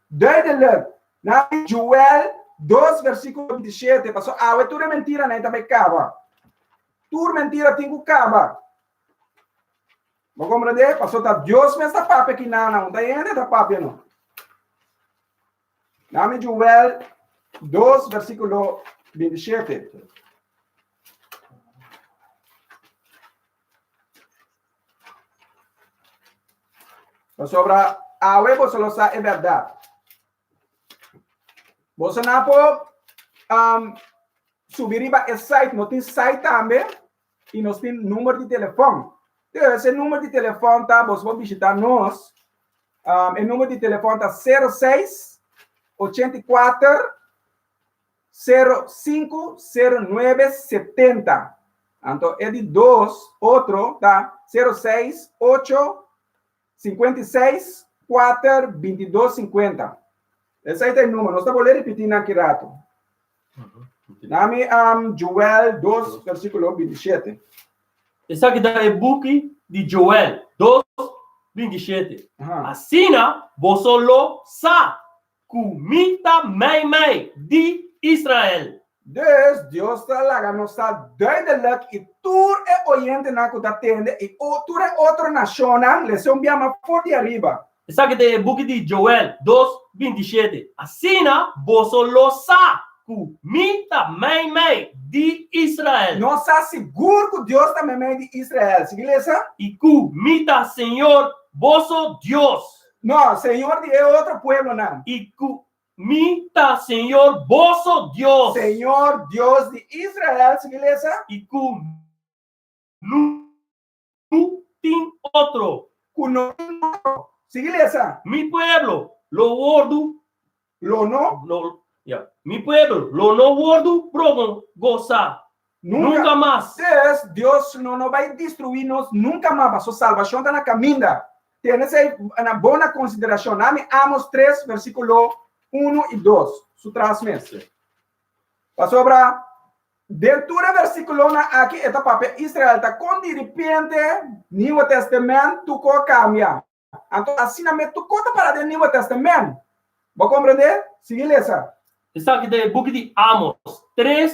[SPEAKER 3] Duidelijk. Na Joel 2 versíkulo 27, pasobra awe tur e mentiranan ta bai kaba. Tur mentira tin ku kaba. Bo komprendé? Pasobra ta Dios mes ta papia kinan, no ta hende ta papia no. Dame Joel 2, versículo 27. Pasobra awe boso lo sa e bèrdat. Boso na por um, subi riba e site, no tin site tambe, i nos tin number di telefòn. Dus e number di telefòn ta, boso por bishita nos, um, e number di telefòn ta 06 84 05 09 70. Anto e di dos otro ta 06 8 56 4 22 50. Esei ta e number. Nos ta bolbe ripití na ki rato. Nami um, Joel 2, versículo 27.
[SPEAKER 1] Esaki ta e buki di Joel 2, 27.
[SPEAKER 3] Aha.
[SPEAKER 1] Asina boso lo sa ku mi ta meimei di Israel.
[SPEAKER 3] Dus, Dios ta laga nos sa duidelijk i tur e oyentenan ku ta tende i tur e otro nashonnan, lesa un biama for di ariba.
[SPEAKER 1] Esaki ta e buki di Joel 2, 27. Asina boso lo sa ku mi ta meimei di Israel.
[SPEAKER 3] Nos sa sigur ku Dios ta meimei di Israel. Sigui lesa.
[SPEAKER 1] I ku mi ta Señor boso Dios.
[SPEAKER 3] No, Señor di e otro pueblonan.
[SPEAKER 1] I ku Mi ta Señor boso Dios.
[SPEAKER 3] Señor Dios di Israel, sigui lesa.
[SPEAKER 1] I ku no tin otro.
[SPEAKER 3] Ku no tin otro. Sigui lesa.
[SPEAKER 1] Mi pueblo lo wordu.
[SPEAKER 3] Lo no.
[SPEAKER 1] Lo, ya. Mi pueblo lo no wordu brogosá
[SPEAKER 3] Nunca
[SPEAKER 1] nunca mas.
[SPEAKER 3] Dus, Dios no no bai destruí nos nunca mas, paso salbacion ta na caminda. Tene esei na bona consideracion. Nami Amos 3, versículo 1 i 2, su tras mes. Pasobra den tur e versículonan aki e ta papia Israel ta con di ripiente Nieuwe Testament tuko a cambia. Anto asina mes tuko ta para den Nieuwe Testament. Bo a comprende? Sigui lesa.
[SPEAKER 1] Esaki ta e buki di Amos 3,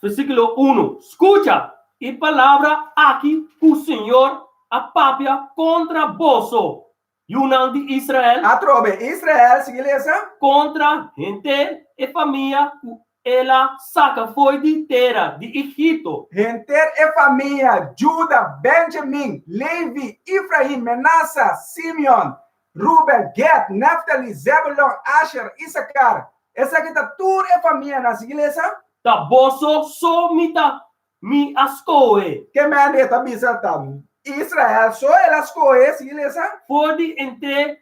[SPEAKER 1] versíkulo 1. Skucha e palabra aki ku Señor a papia kontra boso, yunan di Israel.
[SPEAKER 3] Atrobe, Israel, sigui lesa.
[SPEAKER 1] Kontra henter e famia ku El a saka fo'i di tera di Egipto.
[SPEAKER 3] Henter e famia, Juda, Benjamin, Levi, Efraim, Menasa, Simeon, Ruben, Gad, Naftali, Zebulon, Asher, Isakar. Esaki ta tur e famianan. Sigui lesa.
[SPEAKER 1] Ta boso so mi ta mi a skohe.
[SPEAKER 3] Ke mende e ta bisa ta Israel so el a skohe? Sigui lesa.
[SPEAKER 1] For di entre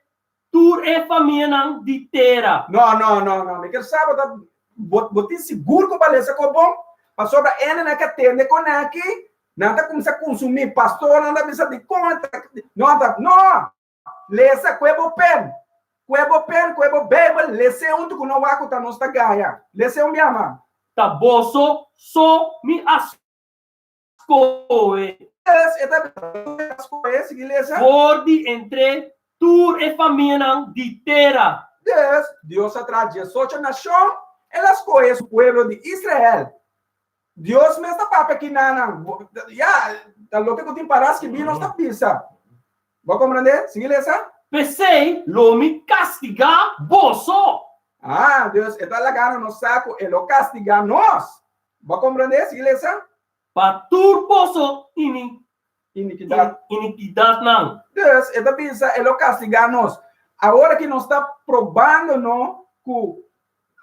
[SPEAKER 1] tur e famianan di tera.
[SPEAKER 3] No, no, no, no. Mi ker sa bo ta bo bo tin sigur ku bo a lesa ko bon? Pasobra hendenan ke tende kon aki, nan ta kuminsá kunsumí. Pastornan ta bisa dikon e ta no ta no! Lesa ku e bo pen. Ku e bo pen, ku e bo Beibel, les'é huntu ku no wak ku ta nos ta gaña. Les'é un bia mas.
[SPEAKER 1] Ta boso so mi a skohe.
[SPEAKER 3] Es, e ta bisa, skohe, sigui lesa.
[SPEAKER 1] For di entre tur e famianan di tera.
[SPEAKER 3] Dus, Dios a traha diesocho nashon, el a skohe su pueblo di Israel. Dios mes ta papia ki nanan. Ya, ta loke ku tin pará skibí nos ta bisa. Bo a komprendé? Sigui lesa.
[SPEAKER 1] P'esei lo mi kastigá boso.
[SPEAKER 3] Ah, Dios, e ta lagando nos sa ku e lo kastigá nos. Bo a komprendé? Sigui lesa.
[SPEAKER 1] Pa tur boso ini Inikidat. Inikidatnan.
[SPEAKER 3] Dus, e ta bisa e lo kastigá nos. Awor aki nos ta probando no ku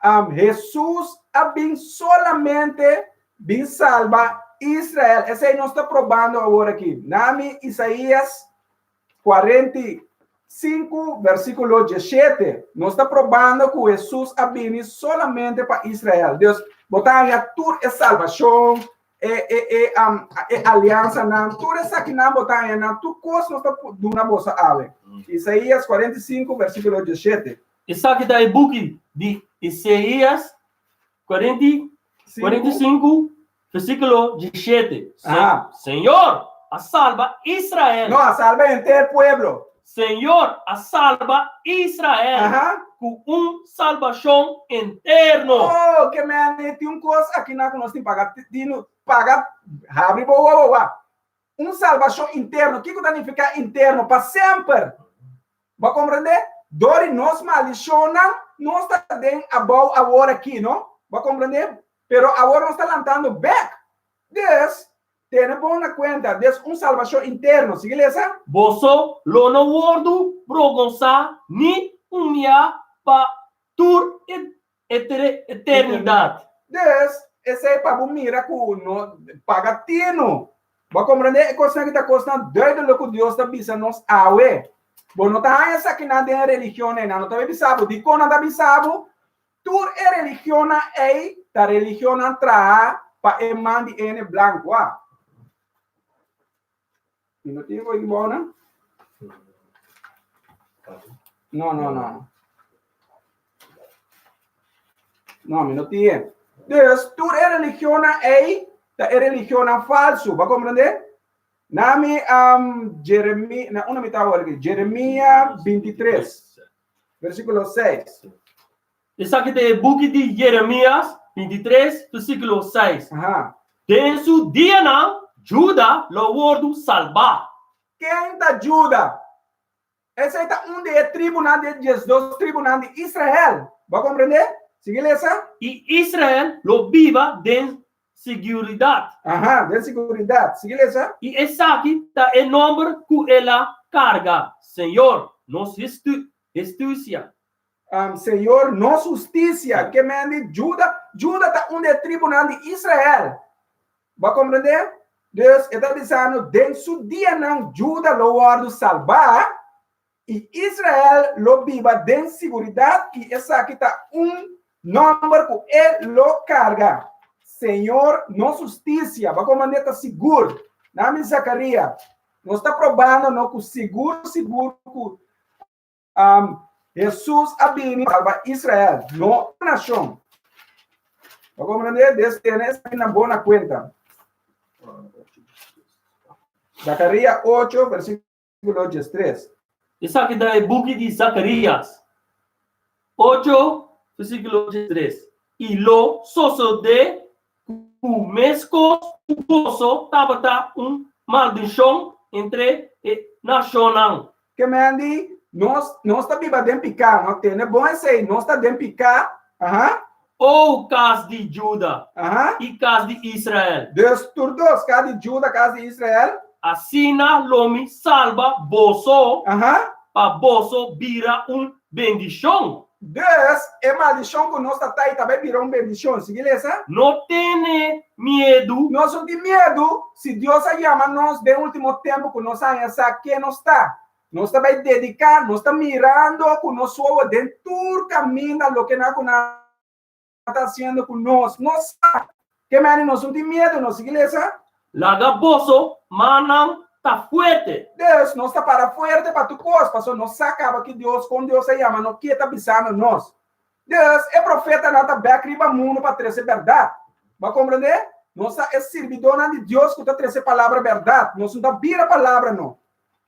[SPEAKER 3] Hesus a bin solamente bin salba Israel. Esei nos ta probando awor aki. Nami Isaías 45 versíkulo 17. Nos ta probando ku Hesus a bini solamente pa Israel. Dus, bo ta haña tur e salbashon, e, e, e, um, e aliansanan, tur esakinan bo ta haña nan, tur kos nos ta duna boso awe. Isaías 45 versíkulo 17.
[SPEAKER 1] Esaki ta e buki di Isaías 45, versíkulo 17. Señor a salba Israel.
[SPEAKER 3] No, a salba henter pueblo.
[SPEAKER 1] Señor a salba Israel ku un salbashon interno.
[SPEAKER 3] Oh, ke mene tin un kos akinan ku nos tin paga tinu, paga habri bo wowo wak. Un salbashon interno. Kiko ta nifiká interno? Pa semper. Bo a komprendé? Dor di nos maldishonnan, nos ta den abou awor aki, no? Bo a komprendé? Pero awor nos ta lantando bèk. Dus, tene bon na kuenta, des un salbashon interno. Sigui lesa.
[SPEAKER 1] Boso lo no wòrdu brogonsá ni humiá pa tur eternidat.
[SPEAKER 3] Dus, esei pa bo mira ku no paga tinu. Bo a komprendé? E kosnan aki ta kosnan duidelik ku Dios ta bisa nos awe. Bo no ta haña esakinan den e religionnan ei. Nan no ta bai bisa bo. Dikon nan ta bisa bo? Tur e religionnan ei ta religionnan traha pa e man di hende blanku. A. Mi no tin koe bo nan? No, no, no. No, mi no tin. Dus, tur e religionnan ei ta e religionnan falsu. Bo a komprendé? Nami um, Jeremia, na una mitad awor aki, Jeremia 23, versíkulo 6.
[SPEAKER 1] Esaki ta e buki di Jeremias 23, versíkulo 6.
[SPEAKER 3] Aha.
[SPEAKER 1] Den su dianan Juda lo wòrdu salbá.
[SPEAKER 3] Ken ta Juda? Esei ta un di e tribunan di e diesdos tribunan di Israel. Bo a komprendé? Sigui lesa.
[SPEAKER 1] I Israel lo biba den siguridat.
[SPEAKER 3] Aha, den siguridat. Sigui lesa.
[SPEAKER 1] I esaki ta e nòmber ku el a karga, Señor, nos hustisia.
[SPEAKER 3] Señor, nos hustisia. Ke men di Juda? Juda ta un di e tribunan di Israel. Bo a komprendé? Dus e ta bisando, den su dianan Juda lo wòrdu salbá i Israel lo biba den siguridat i esaki ta un nòmber ku e lo karga, Señor, nos hustisia. Bo a komprendé? Ta sigur. Nami Zakaria, nos ta probando no ku sigur sigur ku Hesus a bini pa salba Israel, no nashon. Bo komprendé? Des tene esaki na bo na kuenta. Zakaria 8, versíkulo 13.
[SPEAKER 1] Esaki ta e buki di Zakarias 8, versíkulo 13. I lo sosodé ku meskos ku boso tabata un maldishon entre e nashonnan.
[SPEAKER 3] Ke men di, nos, nos ta biba den piká, no? Tene bon esei, nos ta den piká, aha.
[SPEAKER 1] O kas di Juda
[SPEAKER 3] aha.
[SPEAKER 1] i kas di Israel.
[SPEAKER 3] Dus tur dos, kas di Juda, kas di Israel.
[SPEAKER 1] Asina lo mi salba boso.
[SPEAKER 3] Aha.
[SPEAKER 1] pa boso bira un bendishon.
[SPEAKER 3] Dus, e maldishon ku nos ta tai ta bai bira un bendishon. Sigui lesa.
[SPEAKER 1] No tene miedu.
[SPEAKER 3] Nos no tin miedu si Dios a yama nos den último tempu ku nos haña sa ken nos ta. Nos ta bai dediká, nos ta mirando ku nos wowo den tur kaminda loke nan ku nan ta hasiendo ku nos. Nos sa ke meni nos no tin miedu. Nos sigui lesa.
[SPEAKER 1] Laga boso mannan ta fuerte.
[SPEAKER 3] Dus, nos ta para fuerte pa tur kos, pasobra nos sa kaba ki Dios, kon Dios a yama nos, ke ta bisando nos. Dus, e profetanan ta bèk riba mundu pa trese bèrdat. Bo a komprendé? Nos ta e sirbidónan di Dios ku ta trese palabra bèrdat. Nos no ta bira palabra, no.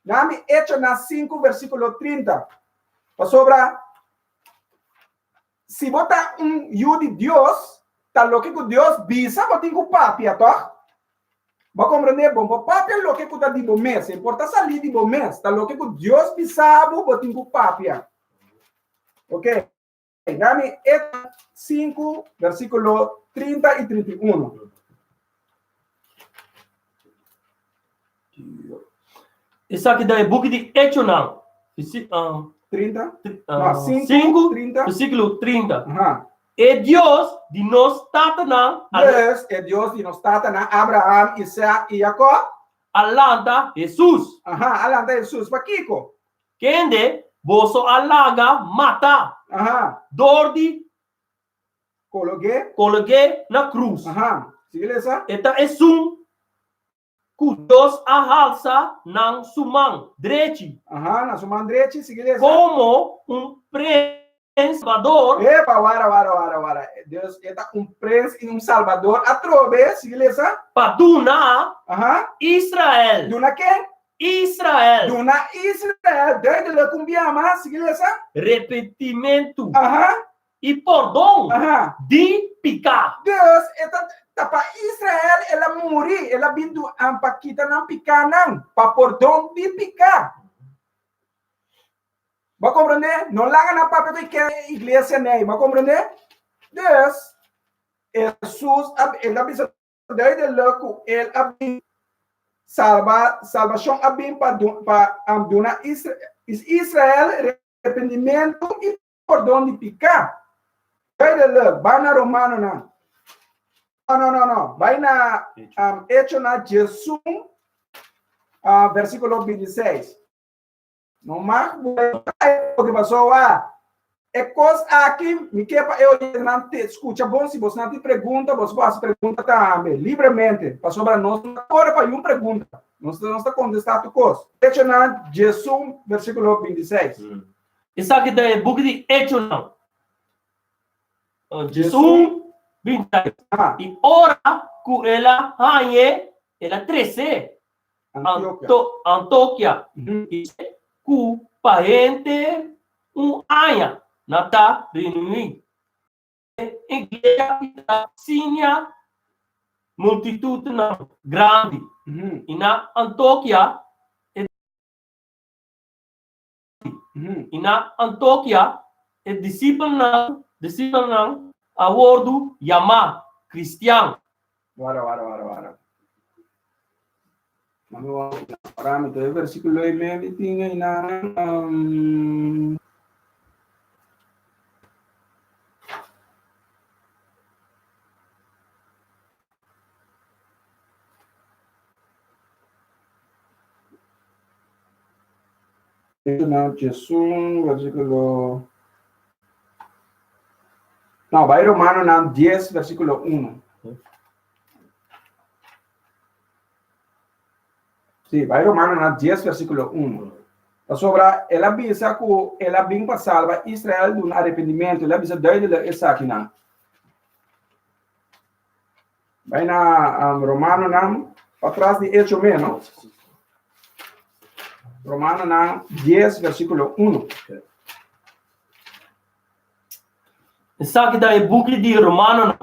[SPEAKER 3] Nami Echonan sinku, versíkulo 30. Pasobra Si bo ta un yu di Dios, ta loke ku Dios bisa bo tin ku papia, tòg? Bo a komprendé? Bo por papia loke ku ta di bo mes, e por ta salí di bo mes. Ta loke ku Dios bisa bo, bo tin ku papia. Ok, dami Echo 5, versíkulo 30 i 31.
[SPEAKER 1] Esaki ta e buki di Echonan.
[SPEAKER 3] 30?
[SPEAKER 1] No, 5, 30. Versíkulo 30. Aha. E Dios di nos tatanan.
[SPEAKER 3] Dus, e Dios di nos tatanan, Abraham, Isaac i Jacob.
[SPEAKER 1] A lanta Hesus.
[SPEAKER 3] Aha, a lanta Hesus. Pakiko?
[SPEAKER 1] Kende boso a laga mata.
[SPEAKER 3] Aha.
[SPEAKER 1] Dor di
[SPEAKER 3] Kolog'é.
[SPEAKER 1] Kolog'é na krus.
[SPEAKER 3] Aha. Sigui lesa.
[SPEAKER 1] E ta esun ku Dios a halsa nan su man drechi.
[SPEAKER 3] Aha, na su man drechi. Sigui lesa.
[SPEAKER 1] Komo un prens salbador.
[SPEAKER 3] Epa, wara, wara, wara, wara. Dios, e ta un prens i un salbador atrobe. Sigui lesa.
[SPEAKER 1] Pa duna.
[SPEAKER 3] Aha.
[SPEAKER 1] Israel.
[SPEAKER 3] Duna ken?
[SPEAKER 1] Israel.
[SPEAKER 3] Duna Israel. Duidelijk un bia mas. Sigui lesa.
[SPEAKER 1] Repentimentu.
[SPEAKER 3] Aha.
[SPEAKER 1] I pordon di piká.
[SPEAKER 3] Dus, e ta ta pa Israel el a muri, el a bin duan pa kita nan pikánan, pa pordon di piká. Bo a komprondé? No laga nan papia ku e ke iglesia nei, bo a komprondé? Dus, Hesus a, el a bisa duidelijk ku el a bin salba, salbashon a bin pa pa duna Israel repentimentu i pordon di piká. Duidelijk, bai na Romanonan. No, no, no, no. Bai na um, Echonan 11, uh, versíkulo 26. No mag porque pasó wa. E kos aki, mi ke pa e oyentenan te skucha bon, si bosnan tin pregunta, bos por hasi pregunta tambe, libremente, pasobra nos no ta kore pa yun pregunta. Nos, nos ta kontestá tur kos. Echonan 11, versíkulo 26.
[SPEAKER 1] Esaki ta e buki di Echonan. 11, 26. I ora ku el a hañ'é, el a tres'é Antiokia. I ku pa henter un aña nan ta reuní den iglesia i ta siña multitutnan grandi. I na Antiokia e. I na Antiokia e disipelnan disipelnan a wordu yamá kristian.
[SPEAKER 3] Wara, wara, wara, wara. Mami wak ora mi ta e versíkulo ei me mi tin ei na um, Na 11, versíkulo. No, bai Romanonan 10, versíkulo 1. Sí, bai Romanonan 10, versíkulo 1. Pasobra el a bisa ku el a bin pa salba Israel duna arrepentimiento. El a bisa duidelijk esakinan. Bai na um, Romanonan, patras di Hecho menos. Romanonan 10, versíkulo 1.
[SPEAKER 1] Esaki ta e buki di Romanonan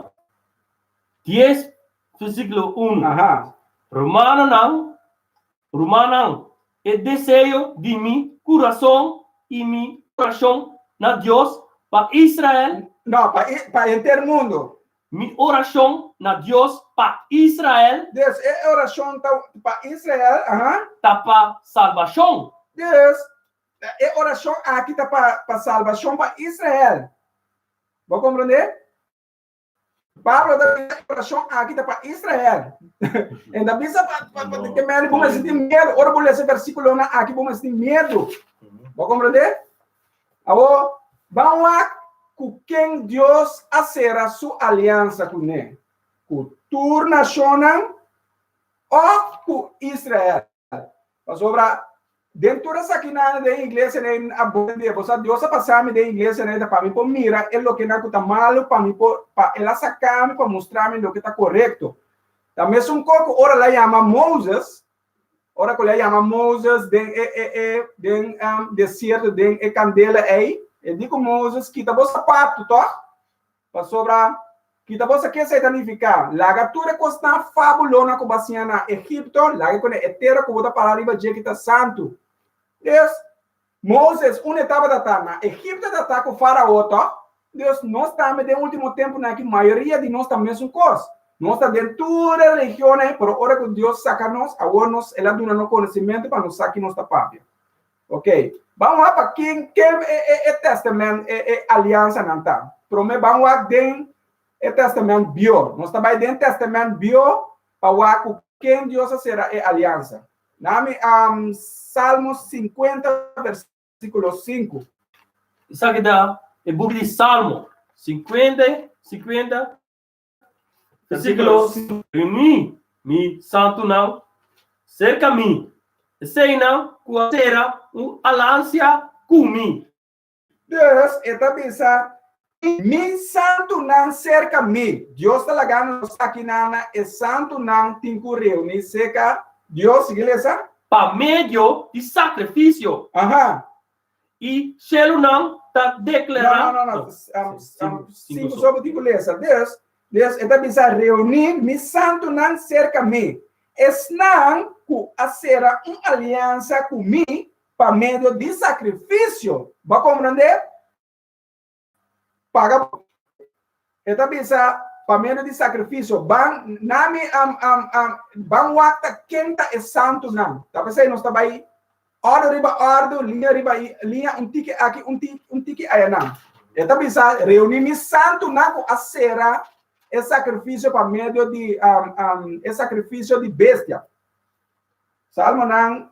[SPEAKER 1] 10, versíkulo 1.
[SPEAKER 3] Aha.
[SPEAKER 1] Romanonan, rumannan, e deseo di mi kurason i mi orashon na Dios pa Israel.
[SPEAKER 3] No, pa, pa henter mundo.
[SPEAKER 1] Mi orashon na Dios pa Israel.
[SPEAKER 3] Dus, e orashon ta pa Israel, aha.
[SPEAKER 1] Ta pa salbashon.
[SPEAKER 3] Dus, E orashon aki ta pa pa salbashon pa Israel. Bo komprendé? Pablo ta bisa e orashon aki ta pa Israel. En ta bisa pa pa pa ke meni bo mester tin miedu. Ora bo lesa e versíkulonan aki bo mester tin miedu. Bo komprendé? Awor, ban wak ku ken Dios a sera su aliansa kuné, ku tur nashonnan òf ku Israel? Pasobra den tur esakinan den iglesia den a bende, bo sa Dios a pasa mi den iglesia den pa mi por mira e lokenan ku ta malu, pa mi por pa el a saka mi pa mustra mi loke ta korekto. Ta mesun koko ora el a yama Moses, ora ku el a yama Moses den e e e den desierto den e kandela ei, e di ku Moses kita bo sapatu tòg? Pasobra, kita bo sa ke esei ta nifiká? Laga tur e kosnan fabulona ku bo a siña na Egipto, laga e kuné e tera ku bo ta pará riba dje ki ta santu. Dios, Moses, unda e tabata ta? Na Egipto e ta ta ku Farao, tòg? Dios, nos tambe den último tempunan aki, mayoria di nos ta mesun kos. Nos ta den tur e religionnan, pero ora ku Dios saka nos, awor nos, el a duna nos konosementu pa nos sa ki nos ta papia. Ok, ban wak pa ken ken e e e testament e e aliansanan ta. Prome ban wak den e testament bio. Nos ta bai den testament bio pa wak ku ken Dios a sera e aliansa. Nami um, Salmo 50 versíkulo 5.
[SPEAKER 1] Esaki ta e buki di Salmo 50, 50, Versíkulo 5, Reuní mi santunan serka mi, eseinan ku a sera un alansia ku mi.
[SPEAKER 3] Dus e ta bisa, Mi santunan serka mi. Dios ta laga nos sa kinan e santunan tin ku reuní serka Dios. Sigui lesa.
[SPEAKER 1] Pa medio di sakrifisio.
[SPEAKER 3] Aha.
[SPEAKER 1] I shelunan ta deklará.
[SPEAKER 3] No, no, no, no. Sinku so bo tin ku lesa. Des, des, e ta bisa, Reuní mi santunan serka mi, esnan ku a sera un aliansa ku mi pa medio di sakrifisio. Bo a komprendé? Paga. E ta bisa, pa medio di sakrifisio. Ban na mi am am am ban wak ta ken ta e santunan. Ta p'esei nos ta bai òrdu riba òrdu, liña riba liña, un tiki aki, un tiki un tiki ayanan. E ta bisa, reuní mi santunan ku a sera e sakrifisio pa medio di um um e sakrifisio di bestia. Salmonan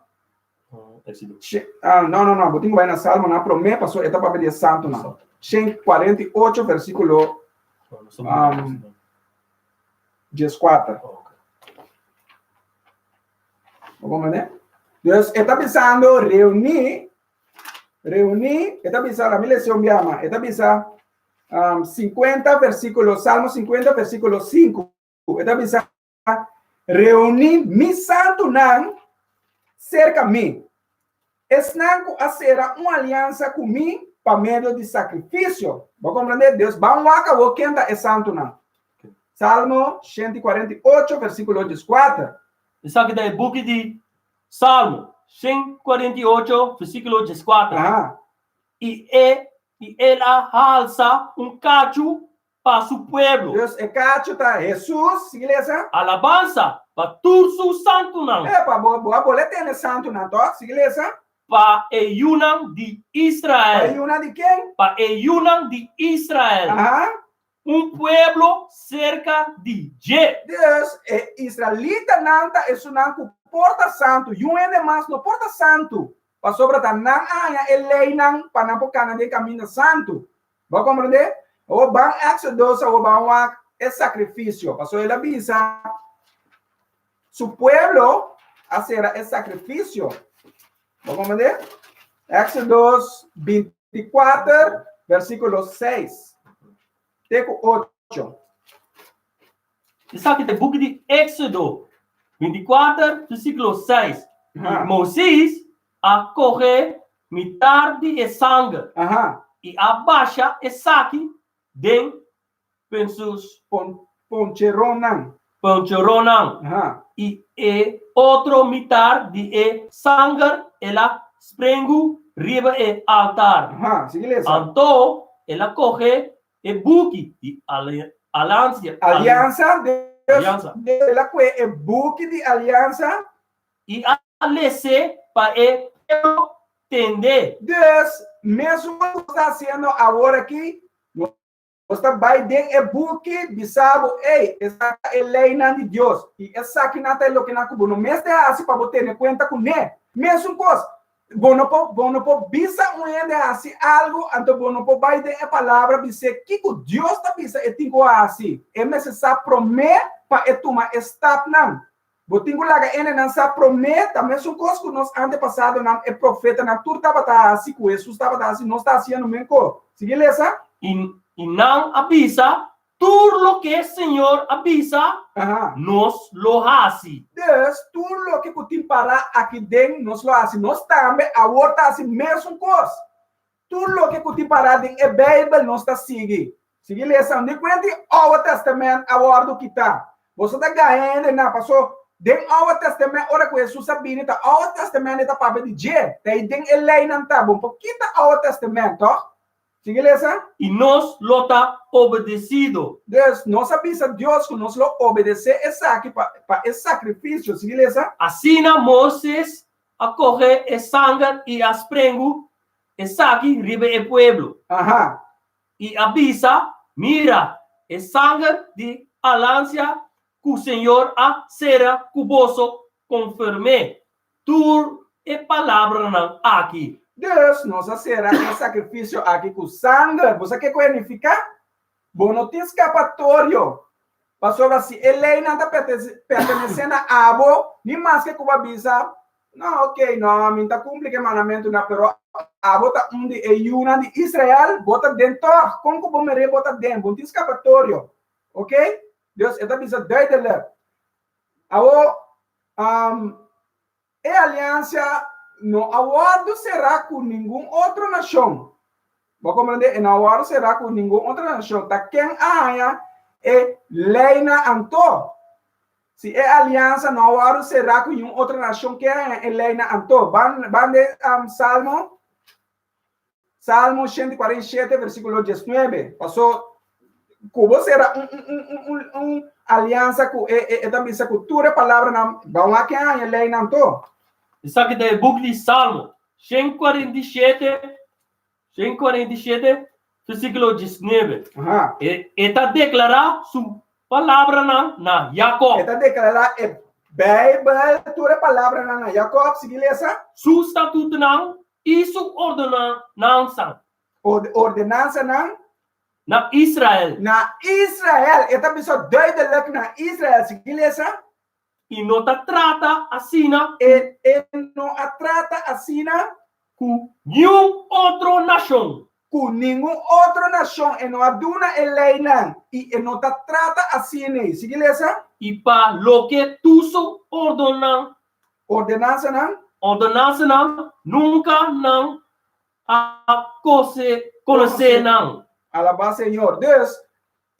[SPEAKER 3] No, no, no, bo tin ku bai na Salmonan promé, pasobra e ta papia di e santunan. 148, versíkulo um, 14. Bo komprendé? Dus e ta bisando reuní, reuní, e ta bisa, la mi lesa un bia mas, e ta bisa um, 50 versíkulo, Salmo 50 versíkulo 5, e ta bisa Reuní mi santunan serka mi, esnan ku a sera un aliansa ku mi pa medio di sakrifisio. Bo komprendé? Dios ban wak awor ken ta e santunan. Salmo 148, versíkulo 14.
[SPEAKER 1] Esaki ta e buki di Salmo 148, versíkulo 14.
[SPEAKER 3] Aha.
[SPEAKER 1] I e i el a halsa un kachu pa su pueblo.
[SPEAKER 3] Dus e kachu ta Hesus, sigui lesa.
[SPEAKER 1] Alabansa pa tur su santunan.
[SPEAKER 3] Epa, bo bo a bole tene santunan, tòg? Sigui lesa.
[SPEAKER 1] Pa e yunan di Israel.
[SPEAKER 3] Pa e yunan di ken?
[SPEAKER 1] Pa e yunan di Israel.
[SPEAKER 3] Aha.
[SPEAKER 1] Un pueblo serka di dje.
[SPEAKER 3] Dus e israelitanan ta esunnan ku por ta santu. Yun hende mas no por ta santu, pasobra ta nan a haña e leinan pa nan por kana den kaminda santu. Bo a komprendé? Awor ban Éxodo, awor ban wak e sakrifisio. Pasobra el a bisa su pueblo a sera e sakrifisio. Bo a komprendé? Éxodo 24, versíkulo 6 te ku 8.
[SPEAKER 1] Esaki ta e buki di Éxodo 24, versíkulo 6. I Moises a kohe mitar di e sanger i a basha esaki den sus
[SPEAKER 3] poncheronnan.
[SPEAKER 1] Poncheronnan. I e otro mitar di e sanger el a sprengu riba e altar. Anto el a kohe e buki di aliansa.
[SPEAKER 3] Aliansa, Dios, el a kohe e buki di aliansa.
[SPEAKER 1] I a les'é pa e pueblo. tende.
[SPEAKER 3] Dus, mesun ku nos ta hasiendo awor aki, nos ta bai den e buki bisa bo, Ey, esaki ta e leinan di Dios, i esakinan ta e lokenan ku bo no mester hasi pa bo tene kuenta kuné. Mesun kos, bo no por, bo no por bisa un hende hasi algu, anto bo no por bai den e Palabra bis'é kiko Dios ta bisa e tin ku hasi. E mester sa promé pa e tuma e stapnan. Bo tin ku laga hendenan sa promé, ta mesun kos ku nos antepasadonan, e profetanan, tur tabata hasi, ku Hesus tabata hasi, nos ta hasiendo menkor. Sigui lesa.
[SPEAKER 1] I i nan a bisa, Tur loke Señor a bisa, nos lo hasi.
[SPEAKER 3] Dus, tur loke ku tin pará aki den, nos lo hasi. Nos tambe awor ta hasi mesun kos. Tur loke ku tin pará den e Beibel nos ta sigui. Sigui lesa. Di kuenta di Oude Testament a wòrdu kitá. Boso ta gaña hende na, paso den Oude Testament ora ku Hesus a bini ta Oude Testament e ta papia di dje. Ta ei den e leinan ta. Bo por kita Oude Testament, tòg? Sigui lesa.
[SPEAKER 1] I nos lo ta obedesido.
[SPEAKER 3] Dus, nos a bisa Dios ku nos lo obedesé esaki pa pa e sakrifisio. Sigui lesa.
[SPEAKER 1] Asina Moises a kohe e sanger i a sprengu esaki riba e pueblo.
[SPEAKER 3] Aha.
[SPEAKER 1] I a bisa, Mira, e sanger di alansia ku Señor a sera ku boso konforme tur e palabranan aki.
[SPEAKER 3] Dus, nos a sera e sakrifisio aki ku sanger. Bo sa kiko e nifiká? Bo no tin skapatorio, pasobra si e leinan ta pertenesé na abo, ni maske ku bo a bisa, No, ok, no, mi ta kumpli ku e mandamentunan, pero abo ta un di e yunan di Israel, bo ta den tòg. Kon ku bo mir'é bo ta den, bo no tin skapatorio. Ok? Dus e ta bisa duidelijk. Awor, E aliansia no a wòrdu será ku ningun otro nashon. Bo a komprendé? E no a wòrdu será ku ningun otro nashon. Ta ken a haña e leinan anto? Si e aliansa no a wòrdu será ku ningun otro nashon, ken a haña e leinan anto? Ban, ban den Salmo, Salmo 147, versíkulo 19. Pasó ku bo sera un, un, un, un, un aliansa ku e, e, e ta bisa ku tur e palabranan, ban wak ken haña leinan to.
[SPEAKER 1] Esaki ta e buki di Salmo, 147, 147, versíkulo 19.
[SPEAKER 3] Aha.
[SPEAKER 1] E, e ta deklará su palabranan na Jakòb.
[SPEAKER 3] E ta deklará e Beibel, tur e palabranan na Jakòb. Sigui lesa.
[SPEAKER 1] Su statutonan I su ordenansanan.
[SPEAKER 3] Ordenansanan.
[SPEAKER 1] Na Israel.
[SPEAKER 3] Na Israel. E ta bisa duidelijk na Israel. Sigui lesa.
[SPEAKER 1] I no ta trata asina.
[SPEAKER 3] E e no a trata asina.
[SPEAKER 1] Ku niun otro nashon.
[SPEAKER 3] Ku ningun otro nashon e no a duna e leinan i e no ta trata asina ei. Sigui lesa.
[SPEAKER 1] I pa loke tur su ordonan.
[SPEAKER 3] Ordenansanan.
[SPEAKER 1] Ordenansanan, nunka nan a konosé nan.
[SPEAKER 3] Alabá Señor. Dus,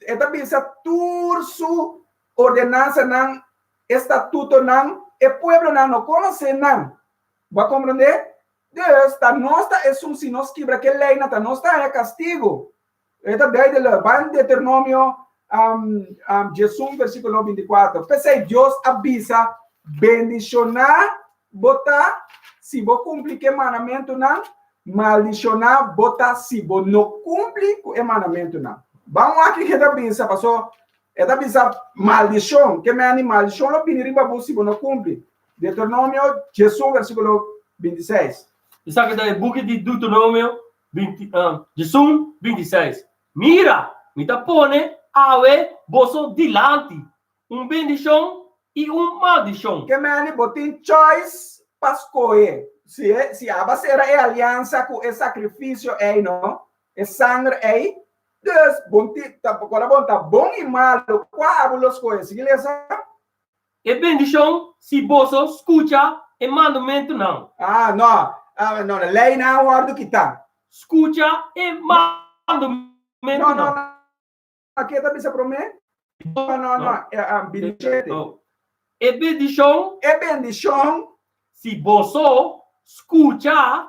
[SPEAKER 3] e ta bisa tur su ordenansanan, estatutonan, e pueblonan no konosé nan. Bo a komprendé? Dus, ta nos ta esun, si nos kibra ke leinan, ta nos ta haña kastigu. E ta duidelijk. Ban Deuteronomio um, um, 11, versículo 24. P'esei Dios a bisa, bendishoná bo ta si bo kumpli ku e mandamentunan, maldishoná bo ta si bo no kumpli ku e mandamentunan. Ban wak kiko e ta bisa, paso e ta bisa maldishon, ke meni maldishon lo bini riba bo si bo no kumpli. Deuteronomio 11, versículo 26.
[SPEAKER 1] Esaki ta e buki di Deuteronomio 21, 26. Mira, mi ta pone awe boso dilanti un bendishon i un maldishon.
[SPEAKER 3] Ke meni bo tin choice pa skohe. Si e, si aba sera e aliansa ku e sakrifisio ei, no, e sanger ei, dus bon tin, ta, ora bon ta bon i malu, kua abo lo skohe? Sigui lesa.
[SPEAKER 1] E bendishon si boso skucha e mandamentunan.
[SPEAKER 3] Ah, no. Ah, no, no. Leinan a wòrdu kitá.
[SPEAKER 1] Skucha e mandamentunan.
[SPEAKER 3] No, no, no. Ke ta bisa promé? No, no, no. E, ah, 27.
[SPEAKER 1] No. E bendishon.
[SPEAKER 3] E bendishon.
[SPEAKER 1] Si boso skucha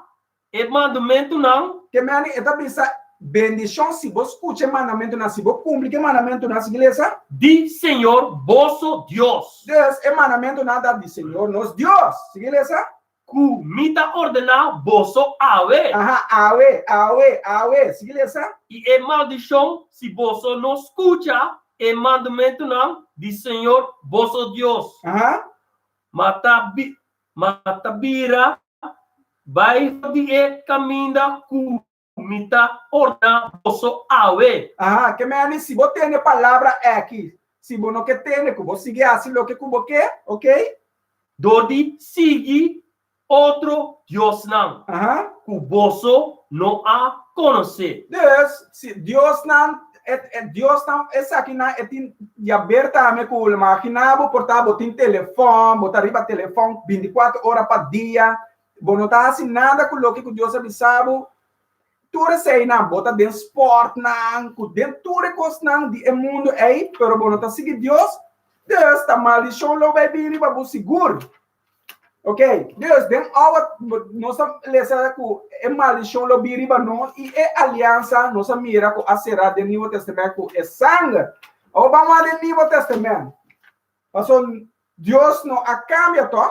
[SPEAKER 1] E mandamentunan.
[SPEAKER 3] Ke meni e ta bisa bendishon si bo skucha e mandamentunan, si bo kumpli ku e mandamentunan, sigui lesa.
[SPEAKER 1] Di Señor boso Dios.
[SPEAKER 3] Dus e mandamentunan ta di Señor nos Dios. Sigui lesa.
[SPEAKER 1] Ku mi ta ordená boso awe.
[SPEAKER 3] Aha, awe, awe, awe. Sigui lesa.
[SPEAKER 1] I e maldishon si boso no skucha e mandamentunan di señor boso Dios.
[SPEAKER 3] Aha.
[SPEAKER 1] Ma ta ma ta bira bai for di e kaminda ku mi ta ordená boso awe.
[SPEAKER 3] Aha, ke meni si bo tende palabra aki, si bo no ke tende ku bo sigui hasi loke ku bo ke, ok?
[SPEAKER 1] Dor di sigui otro diosnan
[SPEAKER 3] Aha.
[SPEAKER 1] ku boso no a konosé.
[SPEAKER 3] Dus, si diosnan, e, e diosnan esakinan e tin diaber tambe ku imaginá bo por ta bo tin telefòn, bo ta riba telefòn bintikuater ora pa dia, Bo no ta hasi nada ku loke ku Dios a bisa bo. Tur eseinan, bo ta den sportnan, ku den tur e kosnan di e mundu ei, pero bo no ta sigui Dios, dus ta maldishon lo bai bin riba bo sigur. Ok, dus den awa nos a lesa ku e maldishon lo bin riba nos i e aliansa nos a mira ku a será den Nieuwe Testament ku e sanger. Awor ban wak den Nieuwe Testament. Pasobra Dios no a kambia tòg?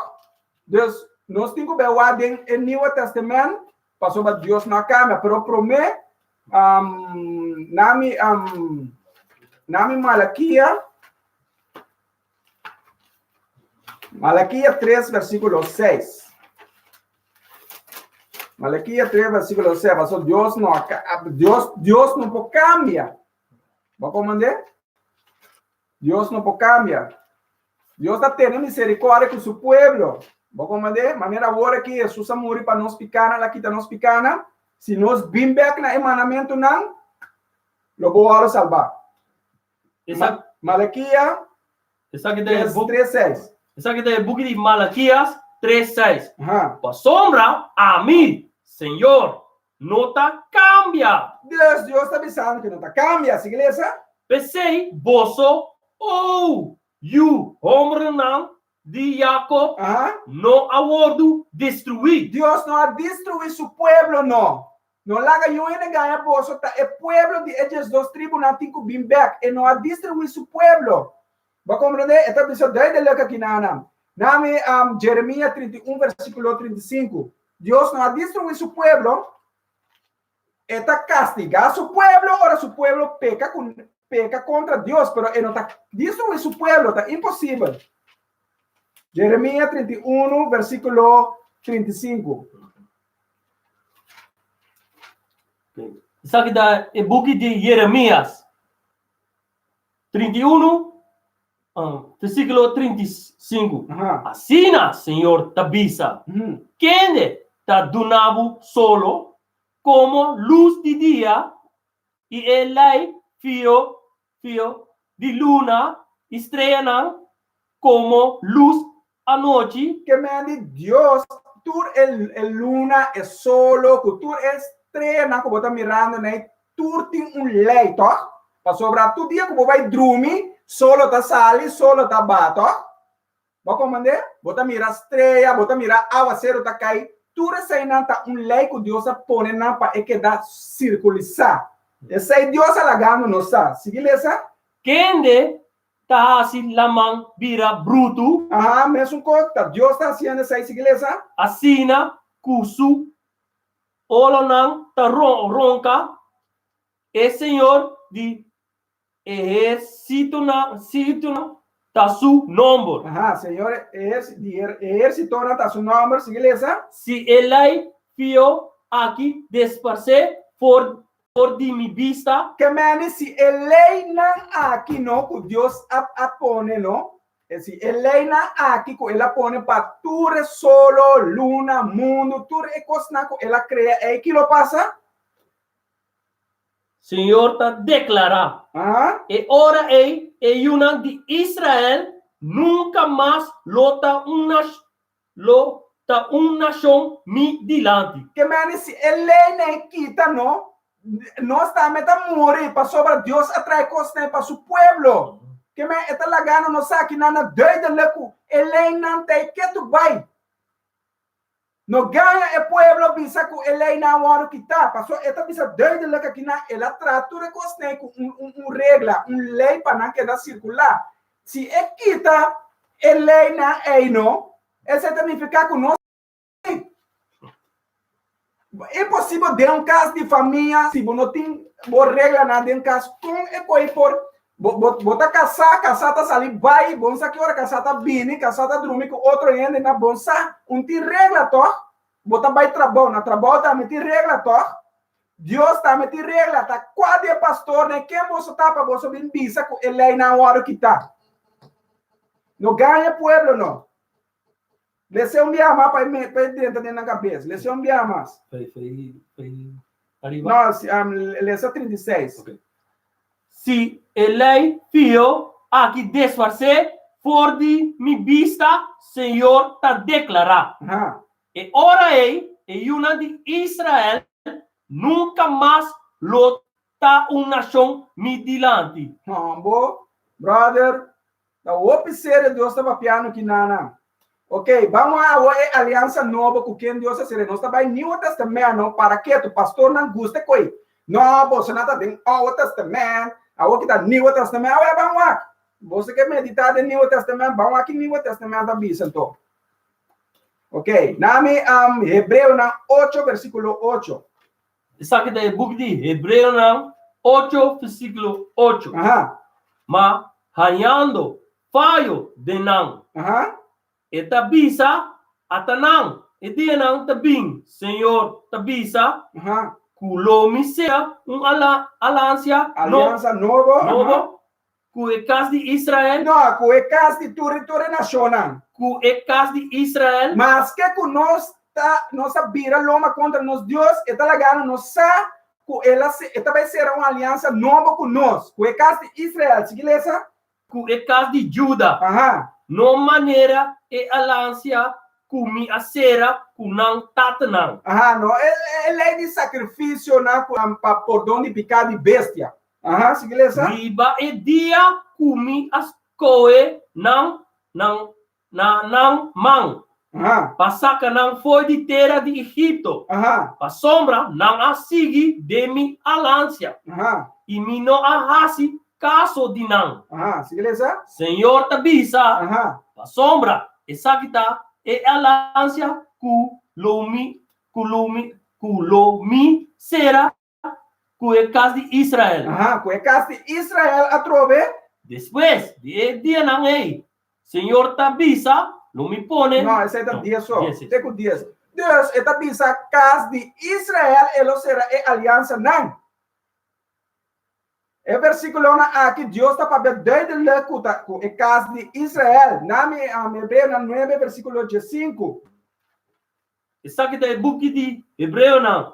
[SPEAKER 3] Dus, nos tin ku bai wak den e Nieuwe Testament pasobra Dios no a kambia. Pero promé, um, nami, um, nami Malakia, Malakia 3, versíkulo 6. Malakia 3, versíkulo 6. Pasobra Dios no a, Dios, Dios no por kambia. Bo komandé? Dios no por cambia. Dios ta tene misericordia cu su pueblo. Bo comprende? Manera awor aki Jesus a muri pa nos picana, la kita nos picana. Si nos bin bek na e mandamentonan, lo bo wòrdu salbá.
[SPEAKER 1] Esa,
[SPEAKER 3] Malakia
[SPEAKER 1] esaki ta e
[SPEAKER 3] 3,
[SPEAKER 1] boek,
[SPEAKER 3] 3, 6.
[SPEAKER 1] esaki ta e buki di Malakias 3, 6.
[SPEAKER 3] Aha.
[SPEAKER 1] Pasobra ami, Señor, no ta kambia.
[SPEAKER 3] Dus Dios ta bisando ku no ta kambia, sigui lesa.
[SPEAKER 1] P'esei boso, o yu hombernan di Jakob, no a wordu destruí.
[SPEAKER 3] Dios no a destruí su pueblo, no. No laga yu hende gaña boso, ta e pueblo di e diesdos tribunan tin ku bin bèk. E no a destruí su pueblo. Bo a komprendé? E ta bisa duidelik aki na Nami Jeremia 31 versíkulo 35. Dios no a destruí su pueblo, e ta kastigá su pueblo ora su pueblo peka ku peka kontra Dios, pero e no ta destruí su pueblo, ta imposibel. Jeremia 31 versíkulo 35.
[SPEAKER 1] Esaki ta e buki di Jeremias 31 Versíkulo 35. Asina Señor ta bisa, Kende ta duna bo solo komo lus di dia i e lei fio fio di luna i streanan komo lus anochi?
[SPEAKER 3] Ke men di Dios, tur e luna, e solo, ku tur e streanan ku bo ta mirando nei, tur tin un lei, tòg? Pasobra tur dia ku bo bai drumi, solo ta sali, solo ta ba, tòg? Bo a komprendé? Bo ta mira strea, bo ta mira awaseru ta kai, tur eseinan ta un lei ku Dios a pone nan pa e keda sirkulisá. Esei Dios a lagando nos sa. Sigui lesa.
[SPEAKER 1] Kende ta hasi laman bira brutu?
[SPEAKER 3] Aha, mesun kos ta Dios ta hasiendo esei. Sigui lesa.
[SPEAKER 1] Asina ku su olonan ta ronka, e Señor di ehérsitonan ta su nòmber.
[SPEAKER 3] Aha, Señor di ehérsitonan ta su nòmber. Sigui lesa.
[SPEAKER 1] Si e lei fio aki desparsé for di mi bista.
[SPEAKER 3] Ke mende si e leinan aki no ku Dios a pone no, E si e leinan aki ku el a pone pa tur e solo, luna, mundu, tur e kosnan ku el a krea ei, ki lo pasa?
[SPEAKER 1] Señor ta deklará, E ora ei e yunan di Israel nunka mas lo ta un lo ta un nashon mi dilanti.
[SPEAKER 3] Ke mende si e leinan ei kita no, nos tambe ta muri pasobra Dios a trae kosnan pa su pueblo. Ke men e ta lagando nos aki nan na duidelijk ku e leinan ta ei ketu bai. No gaña e pueblo bisa ku e leinan a wòrdu kitá, pasobra e ta bisa duidelijk aki nan el a traha tur e kosnan ei ku un un regla, un lei pa nan keda sirkulá. Si e kita e leinan ei no, esei ta nifiká ku nos. Imposibel den un kas di famia si bo no tin bo reglanan den kas kon e koi por bo bo bo ta kasá, kasá ta sali bai, bo no sa ki ora kasá ta bini, kasá ta drumi ku otro hende na bo no sa, un tin regla tòg? Bo ta bai trabou, na trabou tambe tin regla tòg? Dios tambe tin regla, ta kua di e pastornan ken boso ta pa boso bin bisa ku e leinan a wòrdu kitá? No gaña pueblo no. Lese un biaha mas pa e pa e drenta den nan kabes. Lese un biaha mas.
[SPEAKER 1] Fei, fei, fei ariba.
[SPEAKER 3] No, si, um, lesa 36.
[SPEAKER 1] Ok. Si e lei fiho aki desfarsé for di mi bista, Señor ta deklará.
[SPEAKER 3] Aha.
[SPEAKER 1] E ora ei e yunan di Israel nunka mas lo ta un nashon mi dilanti.
[SPEAKER 3] Hombo, brother, Ta hopi serio Dios ta papiando ki nana. Ok, ban wak awor e aliansa nobo ku ken Dios a sere. Nos ta bai Nieuwe Testament no, para ketu, pastornan gusta koi. No, boso na ta den Oude Testament, awor ki ta Nieuwe Testament. Awor ban wak. Boso ke medita den Nieuwe Testament, ban wak ki Nieuwe Testament ta bisa anto. Ok, nami um, Hebreonan 8 versíkulo 8.
[SPEAKER 1] Esaki ta e buki di Hebreonan 8 versíkulo 8.
[SPEAKER 3] Aha.
[SPEAKER 1] Ma hañando fayo den nan,
[SPEAKER 3] Aha.
[SPEAKER 1] e ta bisa, Ata nan, e dianan ta bin, Señor ta bisa,
[SPEAKER 3] Aha.
[SPEAKER 1] ku lo mi sera un ala alansia no
[SPEAKER 3] Aliansa nobo. Aha.
[SPEAKER 1] nobo ku e kas di Israel.
[SPEAKER 3] No, ku e kas di tur i tur e nashonnan.
[SPEAKER 1] Ku e kas di Israel.
[SPEAKER 3] Maske ku nos ta nos a bira loma kontra nos Dios, e ta laga nos sa ku el a e ta bai sera un aliansa nobo ku nos, ku e kas di Israel. Sigui lesa.
[SPEAKER 1] Ku e kas di Juda.
[SPEAKER 3] Aha.
[SPEAKER 1] No manera e alansia ku mi a sera ku nan tatanan.
[SPEAKER 3] Aha, no e e lei di sakrifisionan ku pa pordon di piká di bestia. Aha, sigui lesa.
[SPEAKER 1] Riba e dia ku mi a skohe nan nan na nan man
[SPEAKER 3] Aha.
[SPEAKER 1] pa saka nan for di tera di Egipto,
[SPEAKER 3] Aha.
[SPEAKER 1] pasobra nan a sigui den mi alansia,
[SPEAKER 3] Aha.
[SPEAKER 1] i mi no a hasi kaso di nan.
[SPEAKER 3] Aha, sigui lesa.
[SPEAKER 1] Señor ta bisa,
[SPEAKER 3] Aha.
[SPEAKER 1] Pasobra esaki ta e alansia ku lo mi ku lo mi ku lo mi sera ku e kas di Israel.
[SPEAKER 3] Aha, ku e kas di Israel atrobe.
[SPEAKER 1] Despues di e dianan ei, Señor ta bisa, lo mi pone.
[SPEAKER 3] No, esei ta
[SPEAKER 1] No,
[SPEAKER 3] dies so.
[SPEAKER 1] dies,
[SPEAKER 3] Te ku dies. Dus, e ta bisa kas di Israel e lo sera e aliansanan. E versíkulonan aki Dios ta papia duidelijk ku ta ku e kas di Israel. Nami Hebreonan nuebe versíkulo diesinku.
[SPEAKER 1] Esaki ta e buki di Hebreonan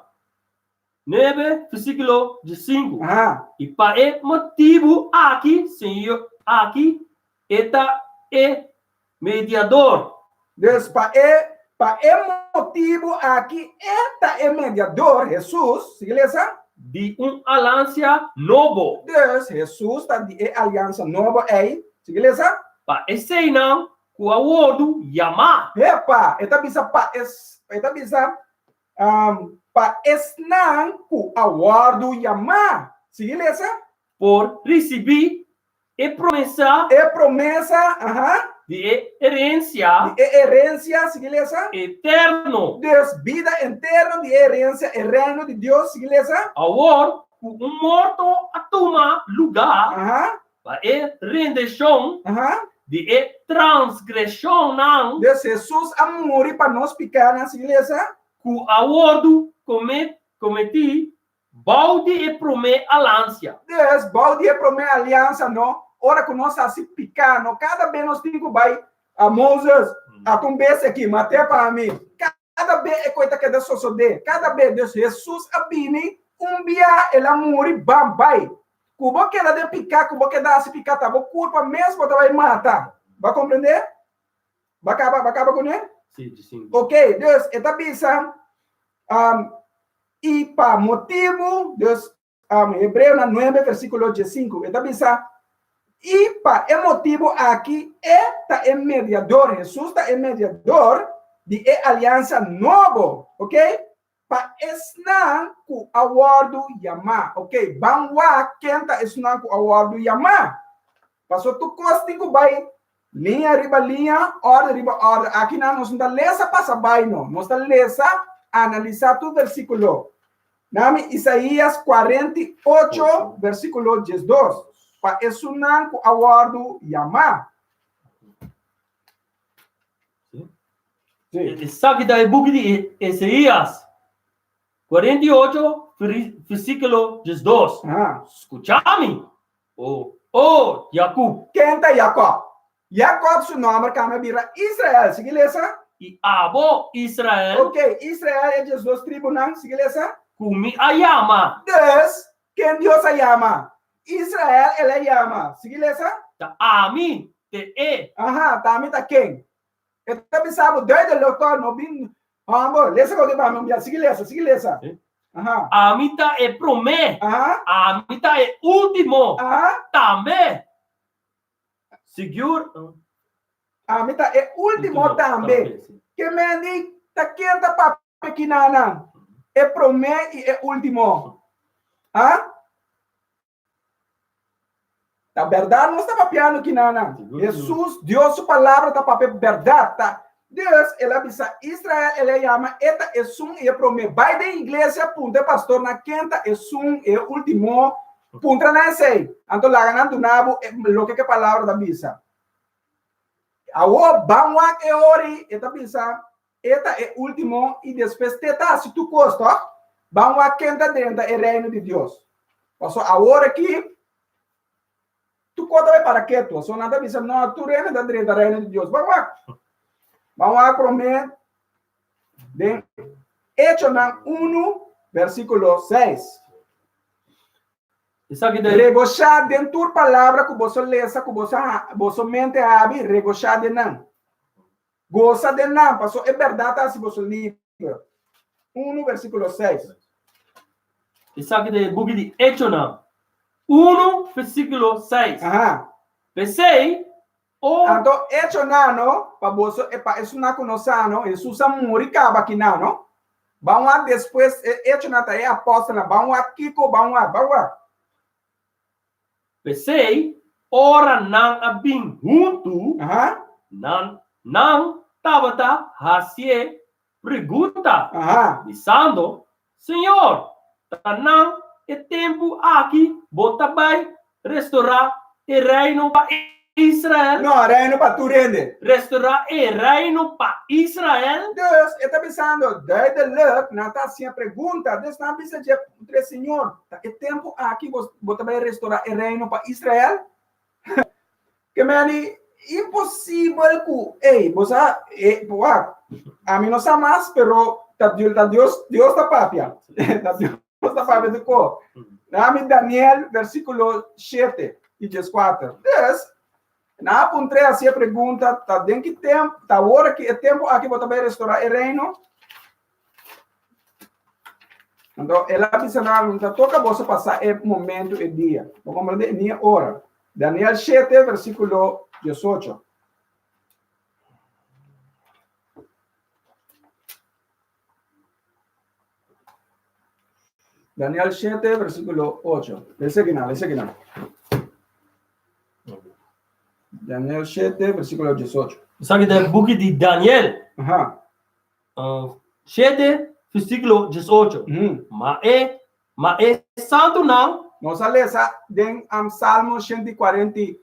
[SPEAKER 1] nuebe versíkulo diesinku.
[SPEAKER 3] Aha.
[SPEAKER 1] I pa e motibu aki, Señor, aki e ta e mediador.
[SPEAKER 3] Dus pa e pa e motibu aki e ta e mediador, Hesus, sigui lesa.
[SPEAKER 1] Di un alansia nobo.
[SPEAKER 3] Dus Hesus ta di e aliansa nobo ei, sigui lesa.
[SPEAKER 1] Pa eseinan Ku a wordu yamá.
[SPEAKER 3] Hepa, e ta bisa pa es, e ta bisa um, pa esnan ku a wordu yamá. Sigui lesa.
[SPEAKER 1] Por risibí e promesa.
[SPEAKER 3] E promesa, aha.
[SPEAKER 1] Di e herensia.
[SPEAKER 3] Di e herensia, sigui lesa.
[SPEAKER 1] Eterno.
[SPEAKER 3] Dus bida eterno di e herensia, e reino di Dios, sigui lesa.
[SPEAKER 1] Awor ku un morto a tuma lugá.
[SPEAKER 3] Aha.
[SPEAKER 1] Pa e rendeshon
[SPEAKER 3] Aha.
[SPEAKER 1] di e transgreshonnan.
[SPEAKER 3] Dus Hesus a muri pa nos pikánan, sigui lesa.
[SPEAKER 1] Ku a wòrdu kometí bou di e promé alansia.
[SPEAKER 3] Dus, bou di e promé aliansa no, ora ku nos hasi piká no, kada be nos tin ku bai a Moses, ata un bes aki, mat'é pa mi. Kada be e koi ta keda sosodé, kada be. Dus Hesus a bini un bia, el a muri, bam, bai. Ku bo keda den piká, ku bo keda hasi piká, ta bo kurpa mes bo ta bai mata. Bo a komprendé? Bo a kaba, bo a kaba kuné?
[SPEAKER 1] Sí, sí.
[SPEAKER 3] Ok, dus e ta bisa, um, i pa motibu, dus um, Hebreonan 9, versíkulo 15, e ta bisa, i pa e motibu aki e ta e mediador, Hesus ta e mediador di e aliansa nobo, ok? Pa esnan ku a wòrdu yamá. Ok, ban wak ken ta esnan ku a wòrdu yamá. Paso tur kos tin ku bai liña riba liña, òrdu riba òrdu. Akinan nos no ta lesa pasa bai no. Nos ta lesa. analisá tur versíkulo. Nami Isaías 48, versíkulo 12. Pa esunnan ku a wòrdu yamá.
[SPEAKER 1] Sí. Esaki ta e buki di Isaías 48, versíkulo 12. Skucha mi, o o Jakub.
[SPEAKER 3] Ken ta Jakòb? Jakòb su nòmber kambia bira Israel. Sigui lesa.
[SPEAKER 1] I abo, Israel.
[SPEAKER 3] Ok, Israel e 12 tribunan. Sigui lesa.
[SPEAKER 1] Ku mi a yama.
[SPEAKER 3] Dus, ken Dios a yama? Israel el a yama. Sigui lesa.
[SPEAKER 1] Ta ami te e.
[SPEAKER 3] Aha, ta ami ta ken? E ta bisa bo duidelijk toch, no bin hombo. Lesa koke pa mi un bia. Sigui lesa, sigui lesa. Aha.
[SPEAKER 1] Ami ta e promé.
[SPEAKER 3] Aha.
[SPEAKER 1] Ami ta e último.
[SPEAKER 3] Aha.
[SPEAKER 1] Tambe. Sigur.
[SPEAKER 3] Ami ta e último tambe. Ke men di ta ken ta papia kinanan? E promé i e último. Ha? Ta bèrdat nos ta papiando kinanan. Hesus, Dios su palabra ta papia bèrdat. Ta Dios, el a bisa Israel, el a yama e ta esun i e promé. Bai den iglesia puntra e pastornan ken ta esun i e último. Puntra nan esei. Anto laga nan duna bo loke ku e palabra ta bisa. Awor ban wak e ora e ta bisa e ta e último i despues te ta hasi tur kos, tòg? Ban wak ken ta drenta e Reino di Dios. Pasobra awor aki tur kos ta bai para ketu. So nan ta bisa, no, tur hende ta drenta Reino di Dios. Ban wak. Ban wak promé den Echonan unu, versíkulo seis.
[SPEAKER 1] Esaki ta e.
[SPEAKER 3] Regoshá den tur palabra ku boso lesa, ku boso boso mente habi, regoshá den nan. Gosa den nan, paso e bèrdat ta hasi boso liber. Unu versíkulo seis.
[SPEAKER 1] Esaki ta e buki di Echonan, unu versíkulo seis.
[SPEAKER 3] Aha.
[SPEAKER 1] P'esei, o.
[SPEAKER 3] Anto Echonan no, pa boso, pa esunnan ku no sa no, Hesus a muri kaba akinan no. Ban wak despues e echonan ta e apòstelnan. Ban wak kiko, ban wak, ban wak.
[SPEAKER 1] P'esei, ora nan a bin huntu,
[SPEAKER 3] Aha.
[SPEAKER 1] nan nan tabata hasié pregunta,
[SPEAKER 3] Aha.
[SPEAKER 1] bisando, Señor, ta nan e tempu aki bo ta bai restorá e reino pa Israel?
[SPEAKER 3] No, reino pa tur hende.
[SPEAKER 1] Restorá e reino pa Israel?
[SPEAKER 3] Dus, e ta bisando duidelijk, nan ta hacié pregunta. Dus nan a bisa dje entre Señor, ta e tempu aki bo, bo ta bai restorá e reino pa Israel? Ke meni imposibel ku, ey, bo sa, e, wak, ami no sa mas, pero ta, ta Dios, Dios ta papia. Ta Dios ta papia di ko. Nami Daniel, versíkulo 7 i 14. Dus, na a puntr'é hasi e pregunta, ta den ki tempu, ta ora ki e tempu aki bo ta bai restorá e reino? Anto, el a bisa nan, no ta toka boso pasá e momento, e dia. Bo komprendé? Ni e ora. Daniel 7, versíkulo 18. Daniel 7, versíkulo 8. Lesa aquí nan, lesa aquí nan. Daniel 7, versíkulo 18.
[SPEAKER 1] Esaki ta e buki di Daniel.
[SPEAKER 3] Aha.
[SPEAKER 1] 7, versíkulo 18. Ma e, ma e santunan.
[SPEAKER 3] Nos a lesa den um, Salmo 148,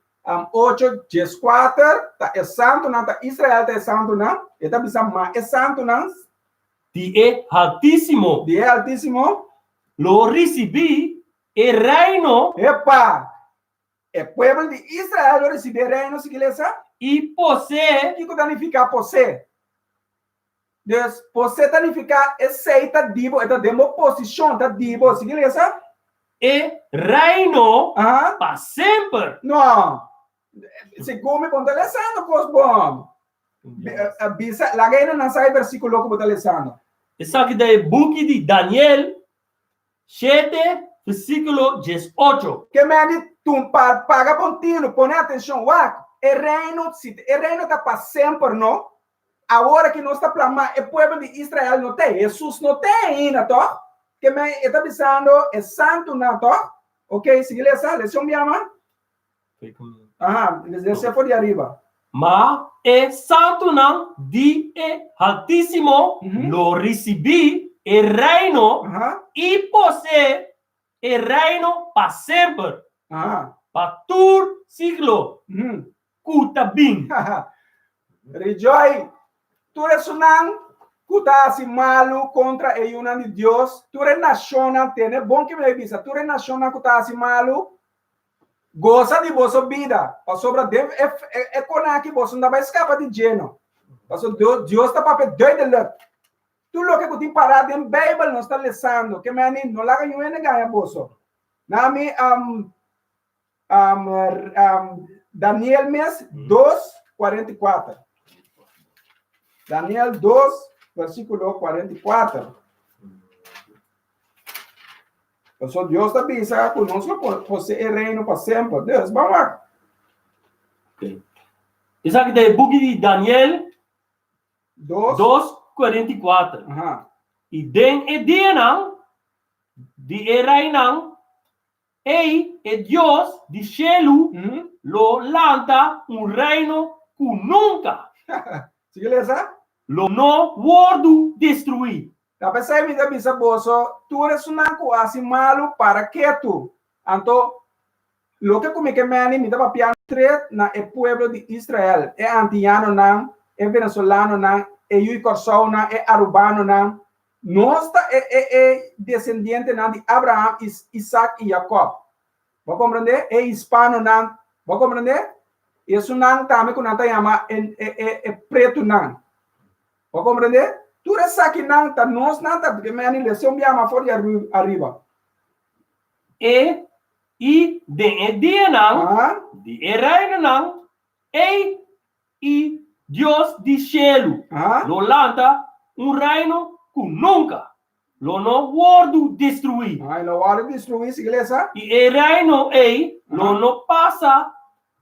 [SPEAKER 3] 14, ta e santunan, ta Israel ta e santunan, e ta bisa ma e santunan.
[SPEAKER 1] Di e Haltísimo.
[SPEAKER 3] Di e Haltísimo.
[SPEAKER 1] Lo risibí e reino.
[SPEAKER 3] Epa! E pueblo di Israel lo risibí e reino, sigui lesa.
[SPEAKER 1] I posee.
[SPEAKER 3] Kiko ta nifiká posee? Dus, posee ta nifiká esei ta di bo, e ta den bo posishon, ta di bo. Sigui lesa.
[SPEAKER 1] E reino
[SPEAKER 3] Aha.
[SPEAKER 1] pa semper.
[SPEAKER 3] No. Segun mi bon ta lesando kos bon. Bisa, laga e nan sa e versíkulo ku bo ta lesando.
[SPEAKER 1] Esaki ta e buki di Daniel 7, versíkulo 18.
[SPEAKER 3] Ke mende tun pa paga bon tinu, pone atenshon, wak, e reino, si e reino ta pa semper, no? Awor aki nos ta plamá e pueblo di Israel no t'ei, Hesus no t'ei ainda, tòg? Ke men e ta bisando e santunan, tòg? Oke, sigui lesa, lesa un bia mas. Aha, lesa for di ariba.
[SPEAKER 1] Ma e santunan di e Haltísimo lo risibí. E reino i posee e reino pa semper, pa tur siglo ku ta bin.
[SPEAKER 3] Rejoy, tur esunnan ku ta hasi malu kontra e yunan di Dios, tur e nashonnan, tene bon ke mi ta bisa, tur e nashonnan ku ta hasi malu, gosa di boso bida, pasobra den e kona aki boso no ta bai skapa di dje no. Pasobra Dios ta papia duidelijk. Tur loke ku tin pará den Beibel nos ta lesando. Ke meni no laga niun hende gaña boso. Na mi um, um, um, Daniel mes 2, 44. Daniel 2, versíkulo 44. Pasobra Dios ta bisa ku nos lo posee e reino pa semper. Dus, ban wak.
[SPEAKER 1] Okay. Esaki ta e buki di Daniel
[SPEAKER 3] 2.
[SPEAKER 1] 2:44.
[SPEAKER 3] Aha.
[SPEAKER 1] I den e dianan di e reinan ei e Dios di shelu lo lanta un reino ku nunka
[SPEAKER 3] Sigui lesa.
[SPEAKER 1] lo no wòrdu destruí.
[SPEAKER 3] Ta p'esei mi ta bisa boso, tur esunnan ku hasi malu, para ketu. Anto, Loke ku mi ke meni, mi ta papia stret na e pueblo di Israel, e antianonan, e venezolanonan, e yu Kòrsounan, e arubanonan. Nos ta e e e desendientenan di Abraham, Isaac i Jakòb. Bo a komprendé? E hispanonan. Bo a komprendé? I esunnan tambe ku nan ta yama e e e e pretunan. Bo a komprendé? Tur esakinan ta nos nan ta ke meni lese un biaha mas for di ariba.
[SPEAKER 1] E I den e dianan di e reinonan ei i Dios di shelu lo lanta un reino ku nunka lo no wòrdu destruí. I e reino ei lo no pasa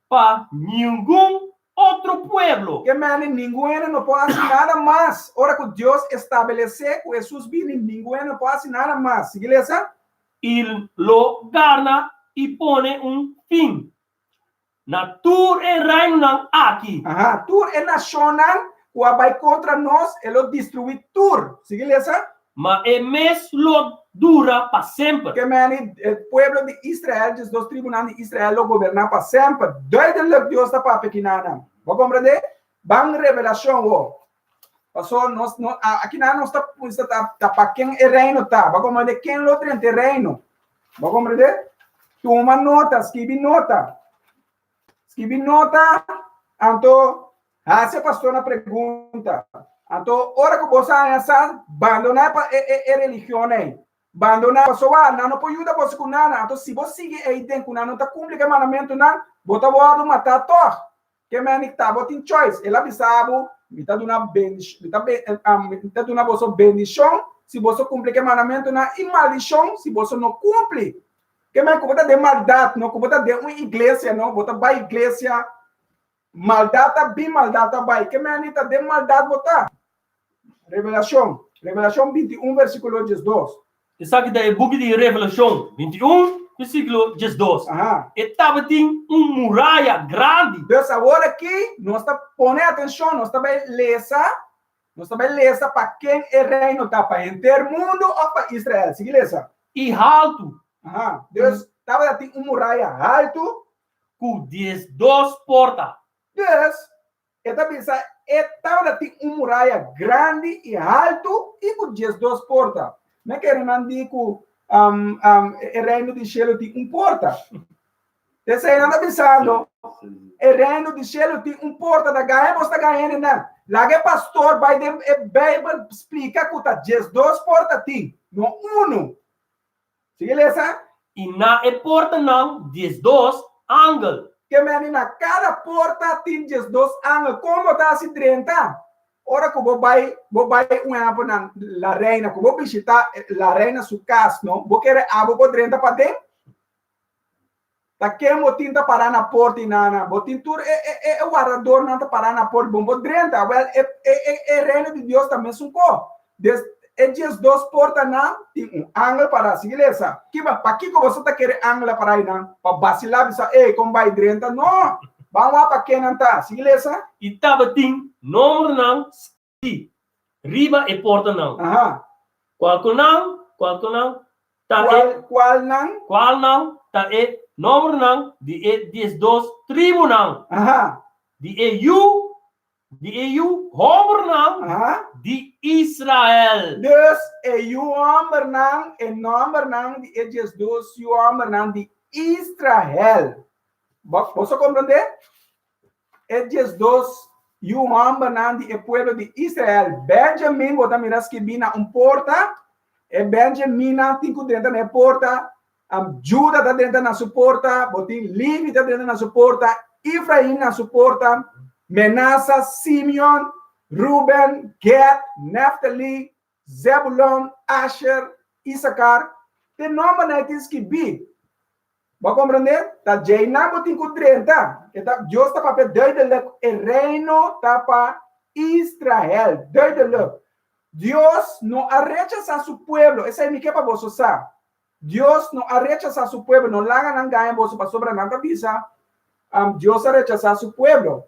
[SPEAKER 1] pa ningun otro pueblo.
[SPEAKER 3] Ke mende ningun hende no por hasi nada mas. Ora ku Dios establesé ku Hesus bini, ningun hende no por hasi nada mas. Sigui lesa.
[SPEAKER 1] I lo garna i pone un fin na tur e reinonan aki.
[SPEAKER 3] Aha, tur e nashonnan ku a bai kontra nos, e lo destruí tur. Sigui lesa.
[SPEAKER 1] Ma e mes lo dura pa semper.
[SPEAKER 3] Ke meni e pueblo di Israel, diesdos tribunan di Israel lo goberná pa semper. Duidelijk Dios ta papia kinanan. Bo a komprendé? Ban Revelashon wo. Paso nos no aki nan nos ta puesta ta ta pa ken e reino ta. Bo a komprendé? Ken lo drenta e reino? Bo a komprendé? Tuma nota, skibi nota. Skibi nota, anto hasi e pastor na pregunta. Anto ora ku bo sa haña sa, bandoná e e e religion ei. Bandoná pasobra nan no por yuda boso ku nada. Anto si bo sigui ei den ku nan no ta kumpli ku e mandamentunan, bo ta wòrdu matá tòg. Ke meni ta bo tin choice. El a bisa bo, Mi ta duna mi ta mi ta duna boso bendishon si boso kumpli ku e mandamentunan i maldishon si boso no kumpli. Ke men ku bo ta den maldat no, ku bo ta den un iglesia no, bo ta bai iglesia, maldat ta bin, maldat ta bai. Ke meni ta den maldat bo ta. Revelashon, Revelashon 21 versíkulo 12.
[SPEAKER 1] Esaki ta e buki di Revelashon 21, versíkulo 12.
[SPEAKER 3] Aha.
[SPEAKER 1] E tabatin un muraya grandi.
[SPEAKER 3] Dus awor aki nos ta pone atenshon, nos ta bai lesa, nos ta bai lesa pa ken e reino ta, pa henter mundu òf pa Israel. Sigui lesa.
[SPEAKER 1] I haltu.
[SPEAKER 3] Aha. Dus tabata tin un muraya haltu.
[SPEAKER 1] Ku 12 porta.
[SPEAKER 3] Dus E ta bisa, E tabata tin un muraya grandi i haltu i ku 12 porta. Mi a kere nan di ku e reino di shelu tin un porta. P'esei nan ta bisando, e reino di shelu tin un porta. Ta gaña bos ta gaña hendenan. Laga e pastor bai den e Beibel splika ku ta 12 porta tin, no unu. Sigui lesa.
[SPEAKER 1] I na e portanan 12 angel.
[SPEAKER 3] Ke meni na kada porta tin 12 angel. Kon bo ta hasi drenta? Ora ku bo bai, bo bai un ehempel na La Reina, ku bo bishita La Reina su kas, no? Bo kere abo por drenta paden? Ta ken bo tin ta pará na porta i nana? Bo tin tur e e e wardadornan ta pará na porta, bo no por drenta. Wèl, e e e e reino di Dios ta mesun ko. Des e 12 portanan tin un angel pará. Sigui lesa. Kiba, pakiko boso ta kere angel a pará einan? Pa basilá bisa, Ey, kon bai drenta? No! Ban wak pa ken nan ta. Sigui lesa.
[SPEAKER 1] I tabatin nombernan skibí riba e portanan.
[SPEAKER 3] Aha.
[SPEAKER 1] Kual ku nan, kual ku nan ta e.
[SPEAKER 3] Kual, kualnan.
[SPEAKER 1] Kualnan ta e nòmbernan di e diesdos tribunan.
[SPEAKER 3] Aha.
[SPEAKER 1] Di e yu, di e yu hòmbernan
[SPEAKER 3] Aha.
[SPEAKER 1] di Israel.
[SPEAKER 3] Dus e yu hòmbernan, e nòmbernan di e diesdos yu hòmbernan di Israel. Bo, boso komprondé? E 12 yu hòmbernan di e pueblo di Israel. Benjamin bo ta mira skibí na un porta. E Benjaminnan tin ku drenta na e porta. Juda ta drenta na su porta. Bo tin Levi ta drenta na su porta. Efraim na su porta. Menasa, Simeon, Ruben, Gad, Neftali, Zebulon, Asher, Isakar. Te nòmbernan ei tin skibí. Bo a komprendé? Ta djeinan bo tin ku drenta. E ta, Dios ta papia duidelijk, e reino ta pa Israel. Duidelijk. Dios no a rechasá su pueblo. Esei mi ke pa boso sa. Dios no a rechasá su pueblo. No laga nan gaña boso pasobra nan ta bisa, um, Dios a rechasá su pueblo.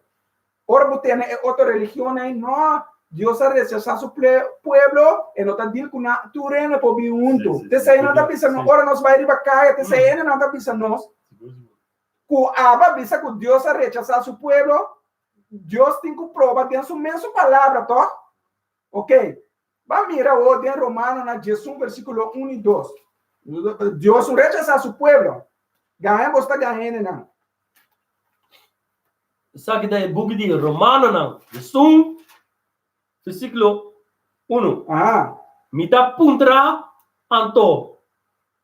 [SPEAKER 3] Ora bo tene e otro religionnan ei, no, Dios a rechasá su pueblo, e no ta deal ku nan, tur hende por bin huntu. T'esei nan ta bisa nos, ora nos bai riba kaya, t'esei hende nan ta bisa nos, ku aba bisa ku Dios a rechasá su pueblo, Dios tin ku proba den su mesun palabra, tòg? Ok, ban mira awor den Romanonan 11 versíkulo 1 i 2. Dios no rechasá su pueblo. Gaña bos ta gaña hendenan.
[SPEAKER 1] Esaki ta e buki di Romanonan, 11, versíkulo 1.
[SPEAKER 3] Aha.
[SPEAKER 1] Mi ta puntra anto,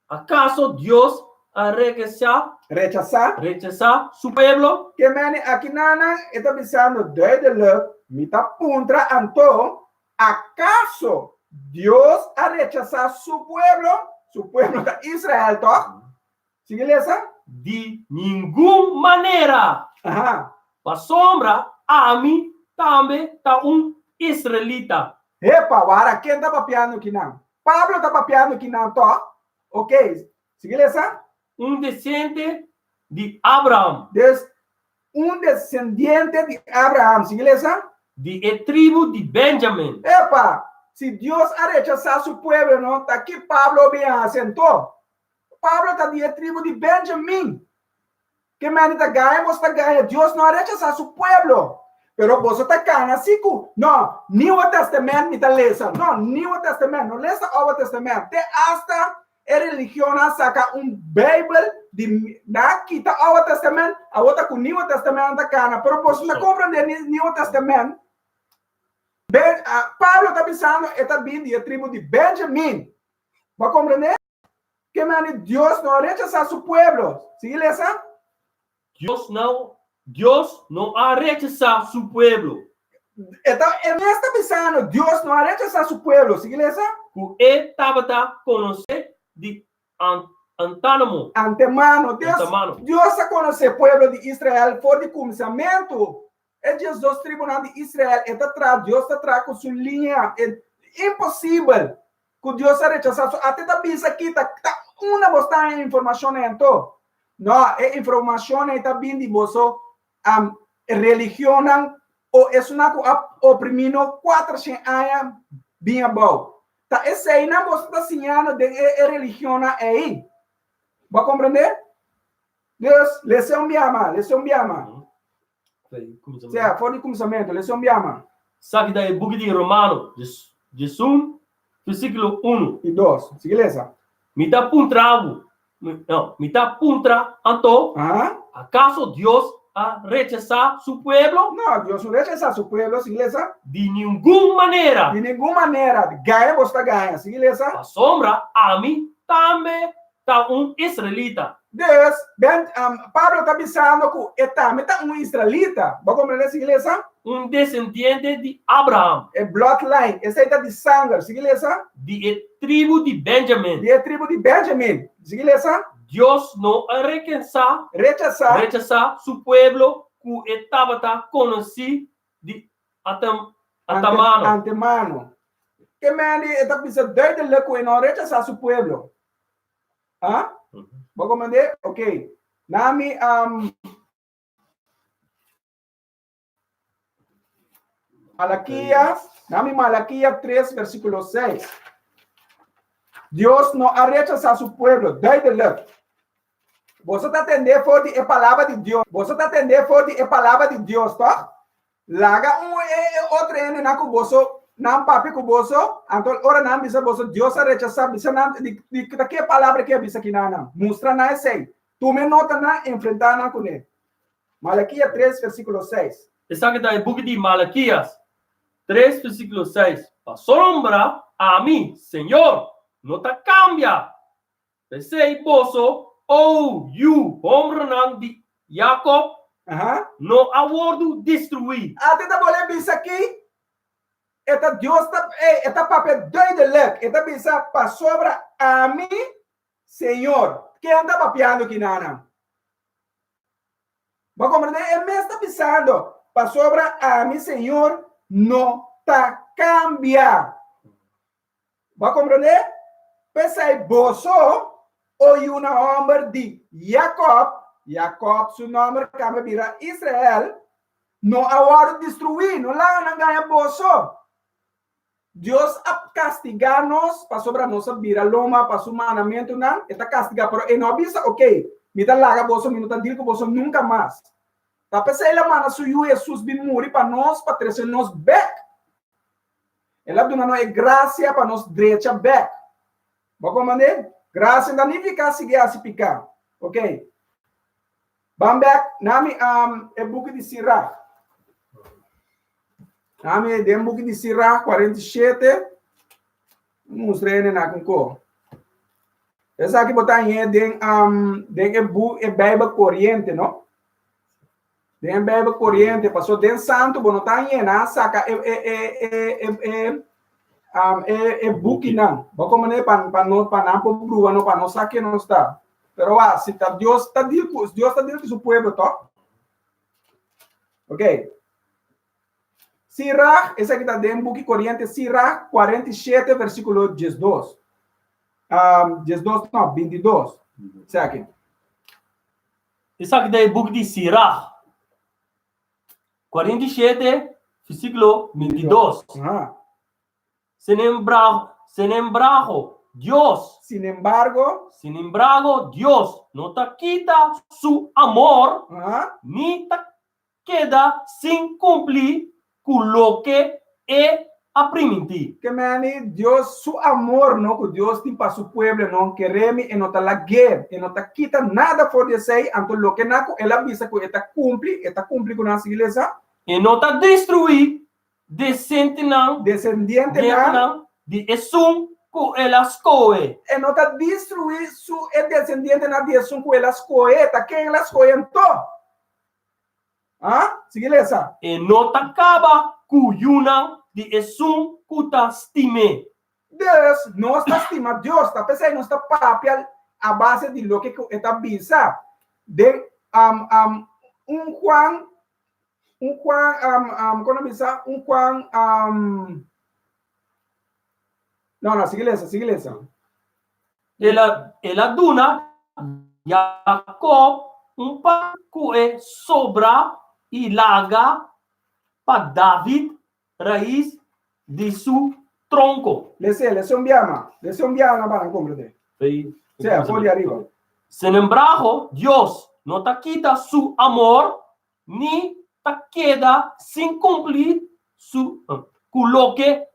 [SPEAKER 1] akaso Dios a rechasá,
[SPEAKER 3] Rechasá.
[SPEAKER 1] rechasá su pueblo?
[SPEAKER 3] Ke meni akinanan e ta bisando duidelijk, mi ta puntra anto, akaso Dios a rechasá su pueblo? Su pueblo ta Israel, tòg? Sigui lesa.
[SPEAKER 1] Di ningun manera!
[SPEAKER 3] Aha.
[SPEAKER 1] Pasobra ami tambe ta un israelita.
[SPEAKER 3] Epa, wara, ken ta papiando kinan? Pablo ta papiando kinan, tòg? Ok, sigui lesa.
[SPEAKER 1] Un desente di Abraham.
[SPEAKER 3] Dus, un desendiente di Abraham. Sigui lesa.
[SPEAKER 1] Di e tribu di Benjamin.
[SPEAKER 3] Epa, si Dios a rechasá su pueblo, no, ta ki Pablo bin a hasi anto? Pablo ta di e tribu di Benjamin. Ke mende ta gaña boso ta gaña. Dios no a rechasá su pueblo. Pero boso ta kana si ku, no, Nieuwe Testament mi ta lesa. No, Nieuwe Testament, no lesa Oude Testament. Te asta e religionnan a saka un Bijbel di nan a kita Oude Testament, awor ta ku Nieuwe Testament nan ta kana. Pero boso no ta komprendé Nieuwe Testament. Ben, Pablo ta bisando e ta bin di e tribu di Benjamin. Bo a komprendé? Ke mane Dios no a rechasá su pueblo? Sigui lesa.
[SPEAKER 1] Dios no, Dios no a rechasá su pueblo.
[SPEAKER 3] E ta, e mes ta bisando, Dios no a rechasá su pueblo. Sigui lesa.
[SPEAKER 1] Ku e tabata konosé di antanamo.
[SPEAKER 3] Antemano. Dios,
[SPEAKER 1] Antemano.
[SPEAKER 3] Dios a konosé pueblo di Israel for di kuminsamentu. E 12 tribunan di Israel, e ta traha, Dios ta traha ku su liña. E, imposibel Ku Dios a rechasá su ate ta bisa kita ta unda bo sta haña informashon ei anto? No, e informashon ei ta bin di boso um, religionnan o esunnan ku a oprimí no 400 aña bin abou. Ta eseinan boso ta siñando den e, e religionnan ei. Bo a komprendé? Dus, lesa un biama, lesa un biama. Sea, for di kuminsamentu, lesa un biama.
[SPEAKER 1] Esaki ta e buki di Romano, 11, versíkulo 1.
[SPEAKER 3] I 2. Sigui lesa.
[SPEAKER 1] Mi ta puntra bo, no, mi ta puntra anto, akaso Dios a rechasá su pueblo?
[SPEAKER 3] No, Dios no rechasá su pueblo. Sigui lesa.
[SPEAKER 1] Di ningun manera.
[SPEAKER 3] Di ningun manera. Gaña boso ta gaña. Sigui lesa.
[SPEAKER 1] Pasobra ami tambe ta un israelita.
[SPEAKER 3] Dus, ben, um, Pablo ta bisando ku e tambe ta un israelita. Bo komprendé? Sigui lesa.
[SPEAKER 1] Un desendiente di Abraham.
[SPEAKER 3] E bloodline, esei ta di sanger. Sigui lesa.
[SPEAKER 1] Di e tribu di Benjamin.
[SPEAKER 3] Di e tribu di Benjamin. Sigui lesa.
[SPEAKER 1] Dios no a rekensá,
[SPEAKER 3] Rechasá.
[SPEAKER 1] rechasá su pueblo ku e tabata konosí di atem, antemano.
[SPEAKER 3] Antemano. Ke mende e ta bisa duidelijk ku e no a rechasá su pueblo. Ah? Bo comprende? Ok. Nami um, Malaquías, nami Malaquía 3, versículo 6. Dios no a rechasá su pueblo, duidelijk. Boso ta tendé for di e palabra di Dios. Boso ta tendé for di e palabra di Dios, tòg? Laga un e e otro hendenan ku boso nan papia ku boso, anto ora nan bisa boso Dios a rechasá, bisa nan di di ta ke palabra ke a bisa kinanan. Mustra nan esei. Tuma e notanan, enfrentá nan kuné. Malakia 3, versíkulo 6.
[SPEAKER 1] Esaki ta e buki di Malakias 3, versíkulo 6, Pasobra ami, Señor, no ta kambia. P'esei boso, o yu hombernan di Jakob, no a wordu destruí.
[SPEAKER 3] Ate ta bolé bisa aki, e ta Dios ta, e ta papia duidelijk, e ta bisa, Pasobra ami, Señor. Ken ta papiando kinanan? Bo a komprendé? E mes ta bisando, Pasobra ami, Señor, no ta kambia. Bo a komprendé? P'esei boso, o yunan hòmber di Jakòb, Jakòb su nòmber kambia bira Israel, no a wòrdu destruí, no laga nan gaña boso. Dios a kastigá nos pasobra nos a bira loma pa su mandamentunan, e ta kastigá, pero e no a bisa, Oke, mi ta laga boso, mi no ta dil ku boso nunka mas. Ta p'esei el a manda su Yu Hesus bin muri pa nos pa trese nos bèk. El a duna nos e grasia pa nos drecha bèk. Bo a komprendé? Grasia no ta nifiká sigui hasi piká. Oke. Ban bèk na mi e buki di Sirach. Nami den buki di Sirach 47, mustra hende na con ko. Esaki bo ta hañ'é den um, den e bu e Bijbel Corriente, no? Den e Bijbel Corriente, paso den Santo bo no ta hañ'é, nan a saca e e e e e e um, e e bukinan. Bo komprendé pa pa no pa nan por bruha no pa no sa ken nos ta. Pero wa, si ta Dios ta deal ku Dios ta deal ku su pueblo, to? Ok. Sirach, esaki ta den buki Koriente, Sirach 47, versíkulo 12. Um, 12, no, 22. Esaki.
[SPEAKER 1] Esaki ta e buki di Sirach 47, versíkulo 22.
[SPEAKER 3] Aha.
[SPEAKER 1] Sinembrago, sinembrago, Dios.
[SPEAKER 3] Sinembargo.
[SPEAKER 1] Sinembrago, Dios no ta kita su amor,
[SPEAKER 3] Aha.
[SPEAKER 1] ni ta keda sin kumpli ku loke e a primintí.
[SPEAKER 3] Ke meni Dios su amor no ku Dios tin pa su pueblo no keremi e no ta lag'é, e no ta kita nada for di esei, anto loke nan ku el a bisa ku e ta kumpli, e ta kumpli ku nan. Sigui lesa.
[SPEAKER 1] E no ta destruí desentenan,
[SPEAKER 3] Desendientenan.
[SPEAKER 1] di esun ku el a skohe.
[SPEAKER 3] E no ta destruí su e desendientenan di esun ku el a skohe. Ta ken el a skohe anto? Ah, sigui lesa.
[SPEAKER 1] E no ta kaba ku yunan di esun ku ta stim'é.
[SPEAKER 3] Dus, nos ta stima Dios, ta p'esei nos ta papia a base di loke ku e ta bisa. Den um, um, un Juan, un Juan, um, um, kon a bisa? Un Juan, um, no, no, sigui lesa, sigui lesa.
[SPEAKER 1] El a, el a duna Jakob un pan ku e sobra i laga pa David rais di su tronko.
[SPEAKER 3] Lese, lese un biama, lese un biama pa nan komprende. Sea, for di ariba.
[SPEAKER 1] Sinembrago, Dios no ta kita su amor ni ta keda sin kumpli su, ku loke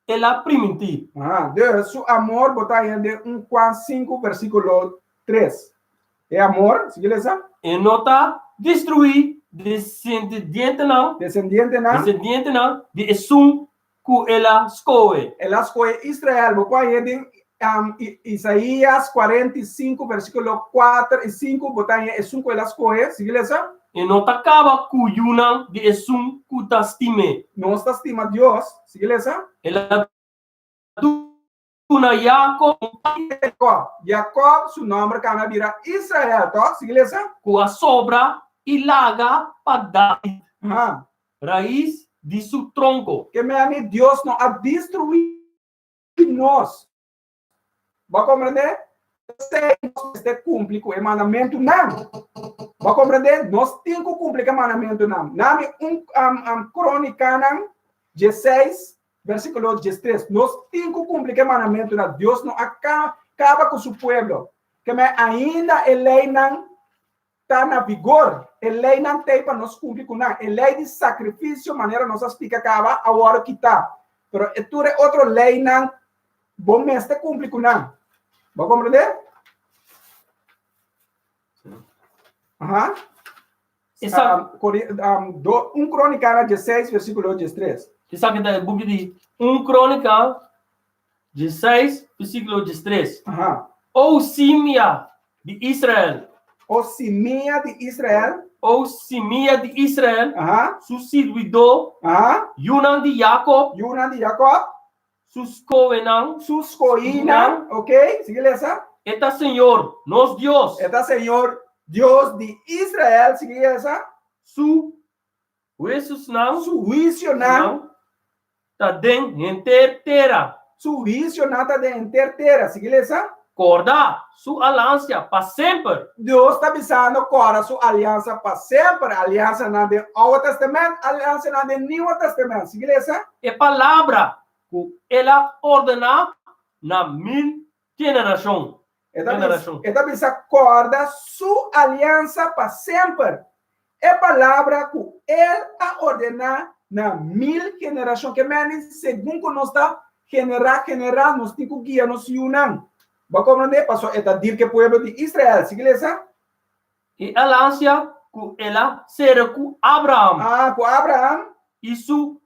[SPEAKER 1] El a primintí.
[SPEAKER 3] Aha, dus su amor bo ta haña den un Juan 5 versíkulo 3. E amor, sigui lesa.
[SPEAKER 1] E no ta destruí desendientenan,
[SPEAKER 3] Desendientenan.
[SPEAKER 1] desendientenan di esun ku el a skohe.
[SPEAKER 3] El a skohe Israel. Bo por haña den um, Isaías 45 versíkulo 4 i 5, bo ta haña esun ku el a skohe. Sigui lesa.
[SPEAKER 1] E no ta kaba ku yunan di esun ku ta stim'é.
[SPEAKER 3] Nos ta stima Dios. Sigui lesa.
[SPEAKER 1] El a duna Yakob un pan.
[SPEAKER 3] Yakob. Yakob su nòmber kambia bira Israel, tòg? Sigui lesa.
[SPEAKER 1] Ku a sobra i laga pa David.
[SPEAKER 3] Aha.
[SPEAKER 1] Rais di su tronko.
[SPEAKER 3] Ke meni Dios no a destruí nos. Bo a komprendé? P'esei nos mester kumpli ku e mandamentunan. Bo a komprendé? Nos tin ku kumpli ku e mandamentunan. Nami un um, um, Krónikanan 16. versíkulo 13. Nos tin ku kumpli ku e mandamentunan. Dios no a kaba ku su pueblo. Ke men ainda e leinan ta na vigor. E leinan t'ei pa nos kumpli ku nan. E lei di sakrifisio, manera nos a splika kaba, a wòrdu kitá. Pero e tur e otro leinan, bo mester kumpli ku nan. Bo a komprendé? Aha.
[SPEAKER 1] Esa,
[SPEAKER 3] Um, do, 1 Kronika 16, versíkulo 13.
[SPEAKER 1] Esaki ta e buki di 1 Kronika 16, versíkulo 13.
[SPEAKER 3] Aha.
[SPEAKER 1] O simia di Israel.
[SPEAKER 3] O simia di Israel.
[SPEAKER 1] O simia di Israel.
[SPEAKER 3] Aha.
[SPEAKER 1] Su sirbidó.
[SPEAKER 3] Aha.
[SPEAKER 1] Yunan di Jakob.
[SPEAKER 3] Yunan di Jakob.
[SPEAKER 1] Su skoenan.
[SPEAKER 3] Su skoinan. Ok, sigui lesa.
[SPEAKER 1] E ta Señor, nos Dios.
[SPEAKER 3] E ta Señor, Dios di Israel. Sigui lesa.
[SPEAKER 1] Su huisionan.
[SPEAKER 3] Su huisionan.
[SPEAKER 1] Ta den henter tera.
[SPEAKER 3] Su huisionan ta den henter tera. Sigui lesa.
[SPEAKER 1] Kòrda su aliansa pa semper.
[SPEAKER 3] Dios ta bisando kòrda su aliansa pa semper. Aliansanan den Oude Testament, aliansanan den Nieuwe Testament. Sigui lesa.
[SPEAKER 1] E palabra ku el a ordená na mil generashon.
[SPEAKER 3] E ta bisa, e ta bisa kòrda su aliansa pa semper. E palabra ku el a ordená na mil generashon. Ke meni segun ku nos ta generá, generá, nos tin ku guia nos yunan. Bo a komprendé? Pasobra e ta dir ku e pueblo di Israel. Sigui lesa.
[SPEAKER 1] E aliansa ku el a sera ku Abraham.
[SPEAKER 3] Ah, ku Abraham.
[SPEAKER 1] I su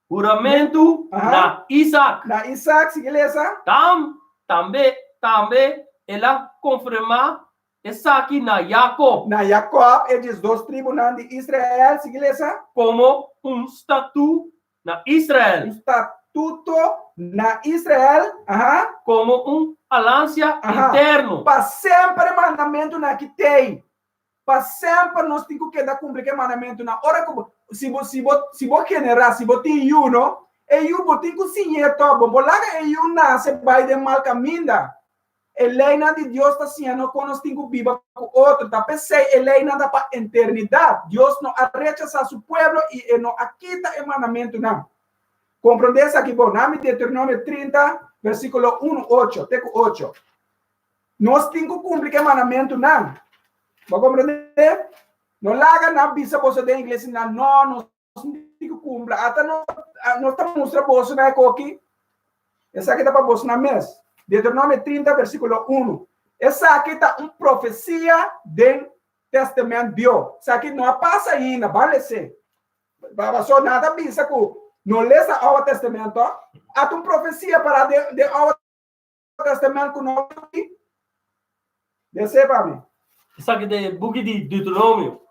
[SPEAKER 1] Huramentu na Isaac.
[SPEAKER 3] Na Isaac, sigui lesa.
[SPEAKER 1] Tam, tambe, tambe el a konfirmá esaki na Jakob.
[SPEAKER 3] Na Jakob, e diesdos tribunan di Israel, sigui lesa.
[SPEAKER 1] Komo un statú na Israel.
[SPEAKER 3] Un statuto na Israel, aha.
[SPEAKER 1] Komo un alansia eterno.
[SPEAKER 3] Pa semper e mandamentunan aki t'ei. Pa semper nos tin ku keda kumpli ku e mandamentunan. Ora ku bo, si bo, si bo, si bo generá, si bo tin yu, no, e yu bo tin ku siñ'é tòg. Bo por laga e yu nase bai den mal kaminda. E leinan di Dios ta siña nos kon nos tin ku biba ku otro. Ta p'esei e leinan ta pa eternidat. Dios no a rechasá su pueblo i e no a kita e mandamentunan. Komprondé esaki bon. Nami Deuteronomio 30, versíkulo 1, 8, te ku 8. Nos tin ku kumpli ku e mandamentunan. Bo a komprendé? No laga nan bisa boso den iglesia nan, no, nos no tin ku kumpli. Ata nos, nos ta mustra boso na e koki. Esaki ta pa boso nan mes. Deuteronomio 30, versíkulo 1. Esaki ta un profesia den Testament Bieu. Esaki no a pasa ainda, ban les'é. Pasobra nan ta bisa ku no lesa Oude Testamento, ata un profesia para den, den Oude Testament ku no aki? Desé pa mi.
[SPEAKER 1] Esaki ta e buki di Deuteronomio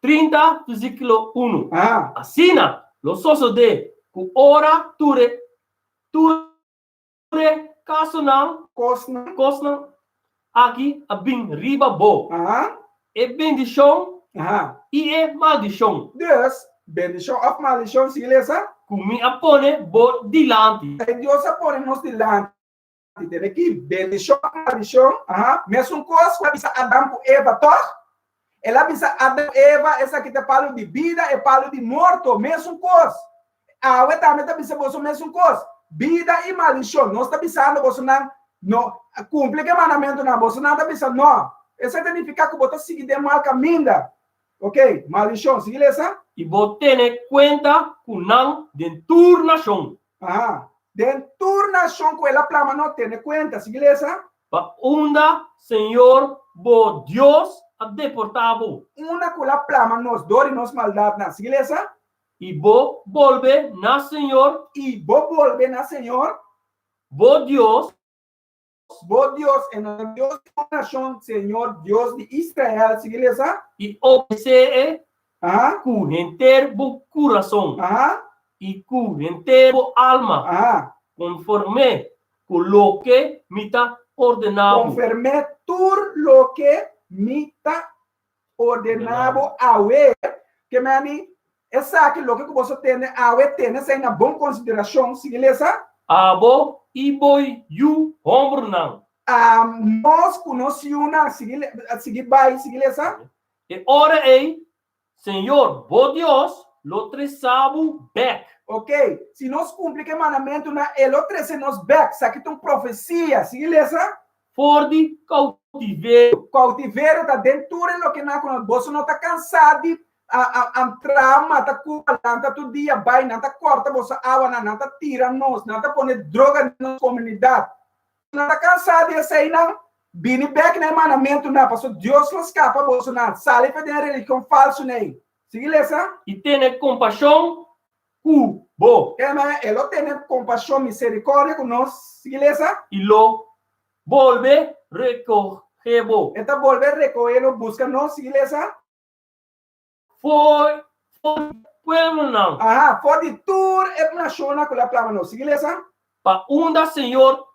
[SPEAKER 1] 30, versíkulo 1.
[SPEAKER 3] Aha.
[SPEAKER 1] Asina lo sosodé ku ora tur e tur e kasonan
[SPEAKER 3] Kosnan.
[SPEAKER 1] kosnan aki a bin riba bo,
[SPEAKER 3] Aha.
[SPEAKER 1] e bendishon
[SPEAKER 3] Aha.
[SPEAKER 1] i e maldishon.
[SPEAKER 3] Dus, bendishon òf maldishon, sigui lesa.
[SPEAKER 1] Ku mi a pone bo dilanti.
[SPEAKER 3] E Dios a pone nos dilanti. Tene ki bendishon òf maldishon. Aha. Mesun kos ku a bisa Adam ku Eva, tòg? El a bisa Adam ku Eva, esaki ta e palu di bida, e palu di morto. Mesun kos. Awe tambe ta bisa boso mesun kos. Bida i maldishon. Nos ta bisando bosonan, no kumpli ku e mandamentunan. Bosonan ta bisa, no. Esei ta nifiká ku bo ta sigui den mal kaminda. Ok, maldishon. Sigui lesa.
[SPEAKER 1] I bo tene kuenta ku nan den tur nashon.
[SPEAKER 3] Aha. Den tur nashon ku el a plama no tene kuenta. Sigui lesa.
[SPEAKER 1] Pa unda Señor bo Dios a deportá bo.
[SPEAKER 3] Unda ku el a plama nos dor di nos maldatnan. Sigui lesa.
[SPEAKER 1] I bo bolbe na Señor.
[SPEAKER 3] I bo bolbe na Señor.
[SPEAKER 1] Bo Dios.
[SPEAKER 3] Bo Dios, e no ta Dios di un nashon, Señor Dios di Israel. Sigui lesa.
[SPEAKER 1] I obedesé e
[SPEAKER 3] Aha.
[SPEAKER 1] ku henter bo kurason.
[SPEAKER 3] Aha.
[SPEAKER 1] I ku henter bo alma.
[SPEAKER 3] Aha.
[SPEAKER 1] Konforme ku loke mi ta ordená bo.
[SPEAKER 3] Konforme tur loke mi ta ordená bo awe. Ke meni, esaki loke ku boso tende awe, tene esei na bon konsiderashon. Sigui lesa.
[SPEAKER 1] Abo i bo yu hòmbernan.
[SPEAKER 3] A nos ku nos yunan. Sigui, sigui bai, sigui lesa.
[SPEAKER 1] E ora ei, Señor bo Dios lo tresa bo bèk.
[SPEAKER 3] Ok, si nos kumpli ku e mandamentunan, e lo trese nos bèk. Esaki ta un profesia. Sigui lesa.
[SPEAKER 1] For di koutiverio.
[SPEAKER 3] Koutiverio ta den tur e lokenan ku nos. Boso no ta kansá di traha mata kuba, lanta tur dia bai, nan ta kòrta boso awanan, nan ta tira nos, nan ta pone droga den nos komunidat. Nan ta kansá di eseinan? Bini bèk na e mandamentunan, pasobra Dios lo skapa bosonan. Sali for den e religion falsunan ei. Sigui lesa.
[SPEAKER 1] I tene kompashon ku bo.
[SPEAKER 3] Kema, e lo tene kompashon, miserikòrdia ku nos. Sigui lesa.
[SPEAKER 1] I lo bolbe rekohé bo.
[SPEAKER 3] E ta bolbe rekohé nos, buska nos. Sigui lesa.
[SPEAKER 1] For di pueblonan.
[SPEAKER 3] Aha, for di tur e nashonnan ku lo a plama nos. Sigui lesa.
[SPEAKER 1] Pa unda Señor,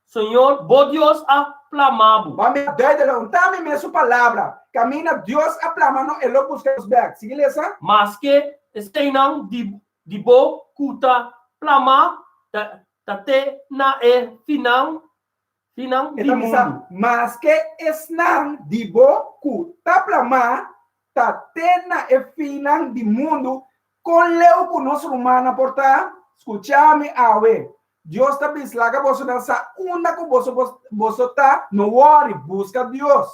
[SPEAKER 1] Señor bo Dios a plama bo.
[SPEAKER 3] Bo a mira duidelijk, un ta mi mes su palabra. Kaminda Dios a plama no, e lo buska nos bek. Sigui lesa.
[SPEAKER 1] Maske eseinan di di bo ku ta plama ta ta te na e finan finan
[SPEAKER 3] E
[SPEAKER 1] di
[SPEAKER 3] ta bisa,
[SPEAKER 1] mundu.
[SPEAKER 3] Maske esnan di bo ku ta plama ta te na e finnan di mundu, kon leu ku nos rumannan por ta? Skucha mi awe. Dios ta bisa, Laga bosonan sa unda ku boso boso ta, no wòri, buska Dios.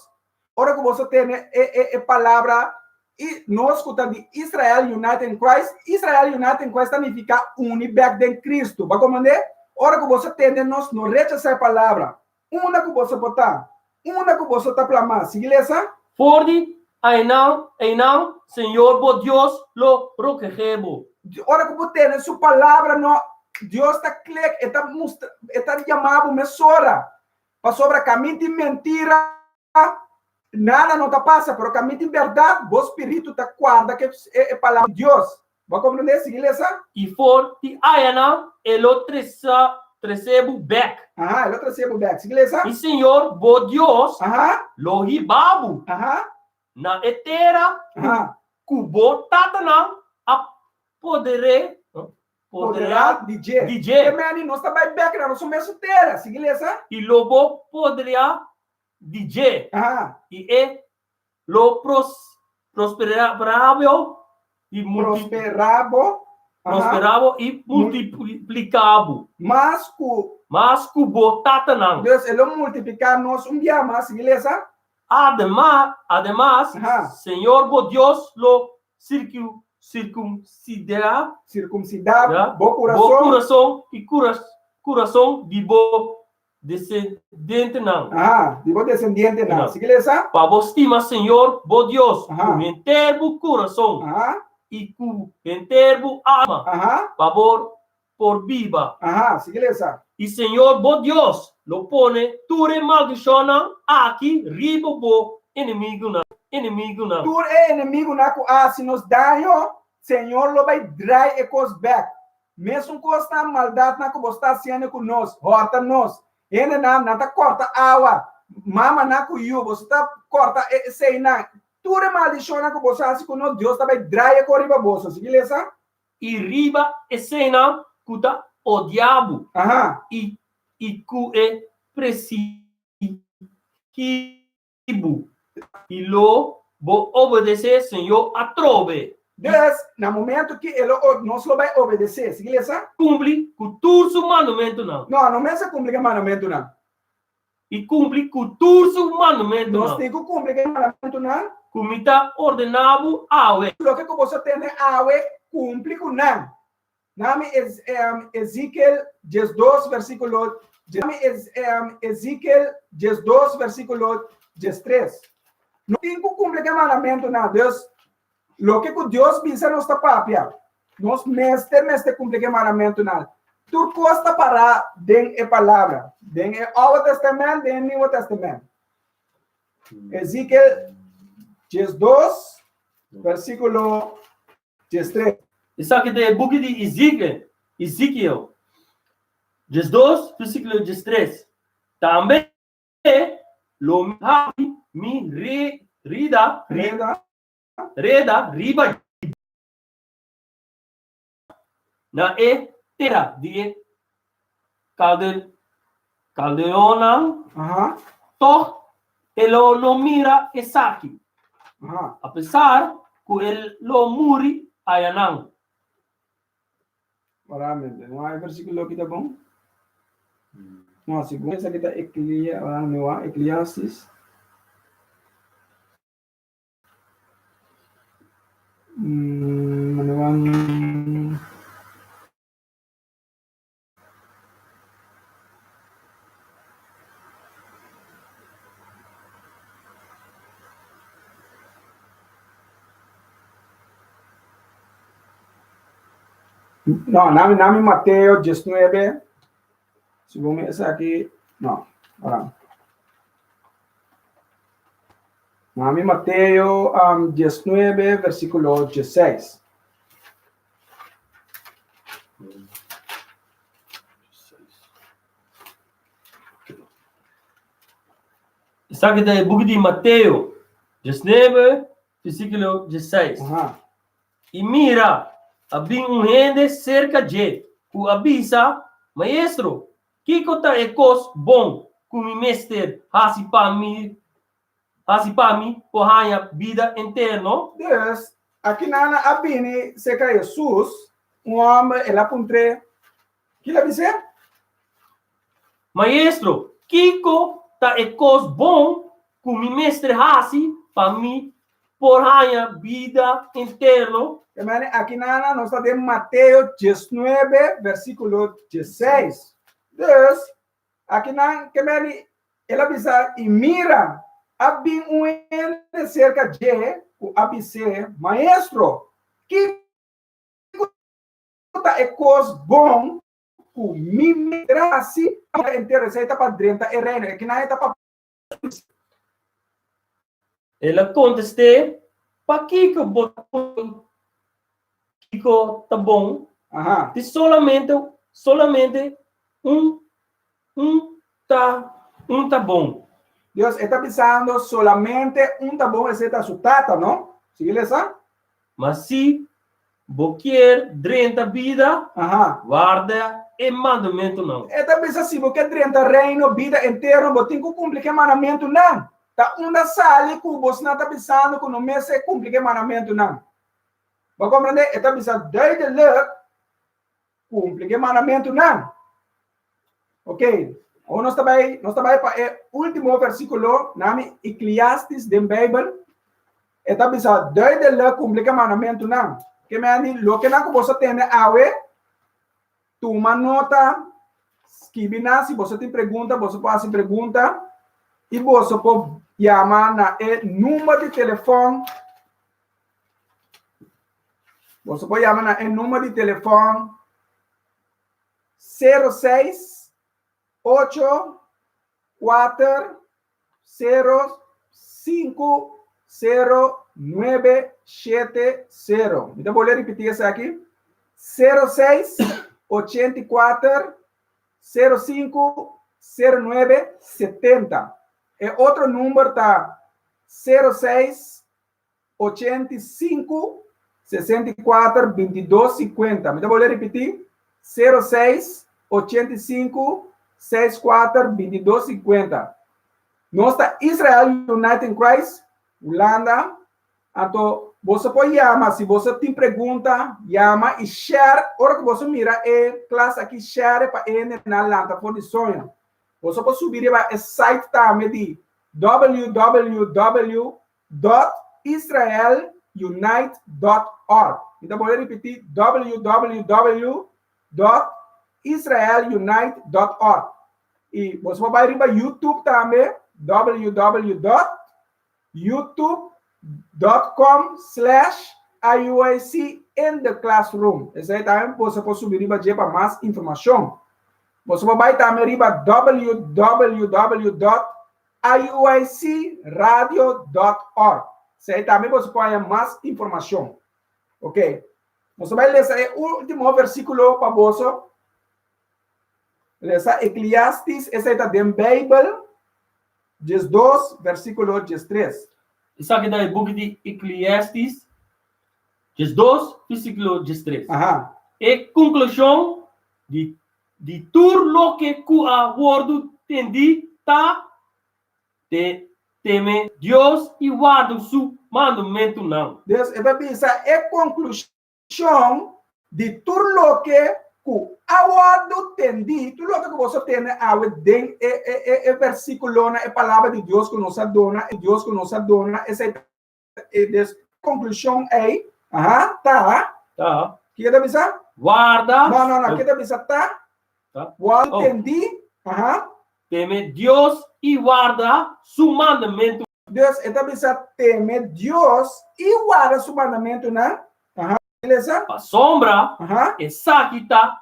[SPEAKER 3] Ora ku boso tene e e e palabra i nos ku ta di Israel United in Christ, Israel United in Christ ta nifiká uni bèk den Kristu. Bo a komprendé? Ora ku boso tende nos, no rechasá e palabra. Unda ku boso por ta? Unda ku boso ta plamá? Sigui lesa.
[SPEAKER 1] For di einan, einan, Señor bo Dios lo rokegé bo.
[SPEAKER 3] Ora ku bo tene su palabra, no, Dios ta klik, e ta mustra, e ta yama bo mesora. Pasobra kamin tin mentira, nada no ta pasa, pero kamin tin bèrdat, bo spiritu ta kuarda ku e palabra di Dios. Bo a komprendé? Sigui lesa.
[SPEAKER 1] I for di ayanan e lo tresa trese bo bèk.
[SPEAKER 3] Aha, e lo trese bo bèk. Sigui lesa.
[SPEAKER 1] I Señor bo Dios
[SPEAKER 3] Aha.
[SPEAKER 1] lo hiba bo
[SPEAKER 3] Aha.
[SPEAKER 1] na e tera ku
[SPEAKER 3] Aha.
[SPEAKER 1] ku bo tatanan a poder'é
[SPEAKER 3] Poderá
[SPEAKER 1] poderá
[SPEAKER 3] di dje.
[SPEAKER 1] di dje.
[SPEAKER 3] Ke meni nos ta bai bèk na nos mesun tera. Sigui lesa.
[SPEAKER 1] I lo bo poderá di dje.
[SPEAKER 3] Aha.
[SPEAKER 1] I e Lo pros prosperá bo i multi
[SPEAKER 3] Prosperá bo. Aha.
[SPEAKER 1] prosperá bo i multipliká bo.
[SPEAKER 3] Mas ku.
[SPEAKER 1] Mas ku bo tatanan.
[SPEAKER 3] Dus e lo multipliká nos un bia mas. Sigui lesa.
[SPEAKER 1] Adema ademas,
[SPEAKER 3] Aha.
[SPEAKER 1] Señor bo Dios lo sirku sirkumsiderá
[SPEAKER 3] Sirkumsidá
[SPEAKER 1] bo
[SPEAKER 3] bo kurason.
[SPEAKER 1] kurason i kuras kurason di bo desendentenan.
[SPEAKER 3] Aha, di bo desendientenan. Sigui lesa.
[SPEAKER 1] Pa bo stima Señor bo Dios
[SPEAKER 3] Aha.
[SPEAKER 1] ku henter bo kurason
[SPEAKER 3] Aha.
[SPEAKER 1] i ku henter bo alma,
[SPEAKER 3] Aha.
[SPEAKER 1] pa bo por biba.
[SPEAKER 3] Aha, sigui lesa.
[SPEAKER 1] I Señor bo Dios lo pone tur e maldishonnan aki riba bo enemigunan, enemigunan.
[SPEAKER 3] Tur e enemigunan ku a hasi nos daño, Señor lo bai drai e kos bèk. Mesun kos ta maldatnan ku bo sta hasiendo ku nos, hòrta nos. Hendenan, nan ta kòrta awa, mamanan ku yu, boso ta kòrta e eseinan. Tur e maldishonnan ku boso hasi ku nos, Dios ta bai drai e kos riba boso. Sigui lesa.
[SPEAKER 1] I riba eseinan ku ta odia bo i i ku e presigi bo, i lo bo obedesé Señor atrobe.
[SPEAKER 3] Dus, na momento ki e lo, nos lo bai obedesé. Sigui lesa.
[SPEAKER 1] Kumpli ku tur su mandamentunan.
[SPEAKER 3] No, no mester kumpli ku e mandamentunan.
[SPEAKER 1] I kumpli ku tur su mandamentunan.
[SPEAKER 3] Nos tin ku kumpli ku e mandamentunan.
[SPEAKER 1] Ku mi ta ordená bo awe.
[SPEAKER 3] Loke ku boso tende awe, kumpli ku nan. Nami Ezekiel 12 versíkulo Nami Ezekiel 12 versíkulo 13. No tin ku kumpli ku e mandamentunan. Dus, loke ku Dios bisa nos ta papia. Nos mester mester kumpli ku e mandamentunan. Tur kos ta pará den e palabra, den e Oude Testament, den e Nieuwe Testament. Ezekiel 12 versíkulo 13.
[SPEAKER 1] Esaki ta e buki di Ezekiel, Ezekiel, 12, versíkulo 13. Tambe lo mi habri mi re, rida,
[SPEAKER 3] Reda.
[SPEAKER 1] reda riba na e tera di e kalde, kaldeonan,
[SPEAKER 3] Aha.
[SPEAKER 1] tòg e lo no mira esaki.
[SPEAKER 3] Aha.
[SPEAKER 1] Apesar ku e lo muri ayanan.
[SPEAKER 3] Oramente. No hay versículo aki ta bon? No, segun esaki ta Eclia, ora mi wak Eclesiastes. Mm, mi wak No, nami, nami Mateo 19. Segun esaki, no, ora. Nami Mateo um, 19, versículo 16.
[SPEAKER 1] Esaki ta e buki di Mateo, 19, versíkulo 16.
[SPEAKER 3] Aha.
[SPEAKER 1] I mira, a bin un hende serka dje ku a bisa, Maestro, kiko ta e kos bon ku mi mester hasi pa mi hasi pa mi por haña bida eterno?
[SPEAKER 3] Dus, akinan a bini serka Hesus un hòmber, el a puntr'é, Ki el a bis'é?
[SPEAKER 1] Maestro, kiko ta e kos bon ku mi mester hasi pa mi por haña bida eterno?
[SPEAKER 3] E manera akinan nos ta den Mateo diesnuebe, versíkulo diesseis. Dus, Akinan ke meni el a bisa, i mira, a bin un hende serka dje ku a bis'é, Maestro, kiko ta e kos bon ku mi mester hasi pa mi entero? Esei ta pa drenta e reino. Akinan e ta pa.
[SPEAKER 1] El a kontest'é, Pakiko bo ta puntra kiko ta bon?
[SPEAKER 3] Aha.
[SPEAKER 1] Tin solamente, solamente un, un ta, un ta bon.
[SPEAKER 3] Dios, e ta bisando solamente un ta bon, esei ta su Tata, no? Sigui lesa.
[SPEAKER 1] Ma si bo kier drenta bida,
[SPEAKER 3] Aha.
[SPEAKER 1] warda e mandamentunan.
[SPEAKER 3] E ta bisa si bo ke drenta reino, bida eterno, bo tin ku kumpli ku e mandamentunan. Ta unda sali ku bosnan ta bisando ku no mester kumpli ku e mandamentunan? Bo a komprendé? E ta bisa duidelijk, kumpli ku e mandamentunan. Ok, awor nos ta bai, nos ta bai pa e último versíkulo, nami Eclesiastes den Beibel. E ta bisa duidelijk kumpli ku e mandamentunan. Ke meni, lokenan ku boso tende awe, tuma nota, skibi nan, si boso tin pregunta, boso por hasi pregunta, i boso por yama na e number di telefòn. Boso por yama na e number di telefòn 0 6 8 4 0 5 0 9 7 0. Mi ta bolbe ripití esaki. 0 6 84 0 5 0 9 70. E otro number ta 0 6 85 64 22 50. Mi ta bolbe ripití, 0 6 85 64 22 50. Nos ta Israel United in Christ, Hulanda. Anto boso por yama, si boso tin pregunta, yama i share. Ora ku boso mira e klas aki, share pa e hendenan lanta for di soño. Boso por subi riba e site tambe di www dot israelunite dot org. Mi ta bolbe ripití, www dot israelunite dot org. I boso por bai riba YouTube tambe, www dot youtube dot com slash IUIC in the classroom. Esei tambe boso por subi riba dje pa mas informashon. Boso por bai tambe riba www dot IUICradio dot org. Esei tambe boso por haña mas informashon. Ok. Nos ta bai lesa e último versíkulo pa boso. Lesa Eclesiastes, esei ta den Beibel, 12, versíkulo 13.
[SPEAKER 1] Esaki ta e buki di Eclesiastes, 12, versíkulo 13.
[SPEAKER 3] Aha.
[SPEAKER 1] E konklushon di Di tur loke ku a wòrdu tendí ta, te teme Dios i warda su mandamentunan.
[SPEAKER 3] Dus e ta bisa e konklushon di tur loke ku a wòrdu tendí, tur loke ku boso tende awe den e e e e versíkulonan, e palabra di Dios ku nos a duna, e Dios ku nos a duna, esei ta e des konklushon ei, aha, ta,
[SPEAKER 1] Ta.
[SPEAKER 3] kiko ta bisa?
[SPEAKER 1] Warda.
[SPEAKER 3] No, no, no, kiko ta bisa ta?
[SPEAKER 1] Ta.
[SPEAKER 3] Wòrdu
[SPEAKER 1] Oh.
[SPEAKER 3] tendí, aha.
[SPEAKER 1] Teme Dios i warda su mandamentu.
[SPEAKER 3] Dus e ta bisa teme Dios i warda su mandamentunan, aha. Lesa.
[SPEAKER 1] Pasobra
[SPEAKER 3] Aha.
[SPEAKER 1] esaki ta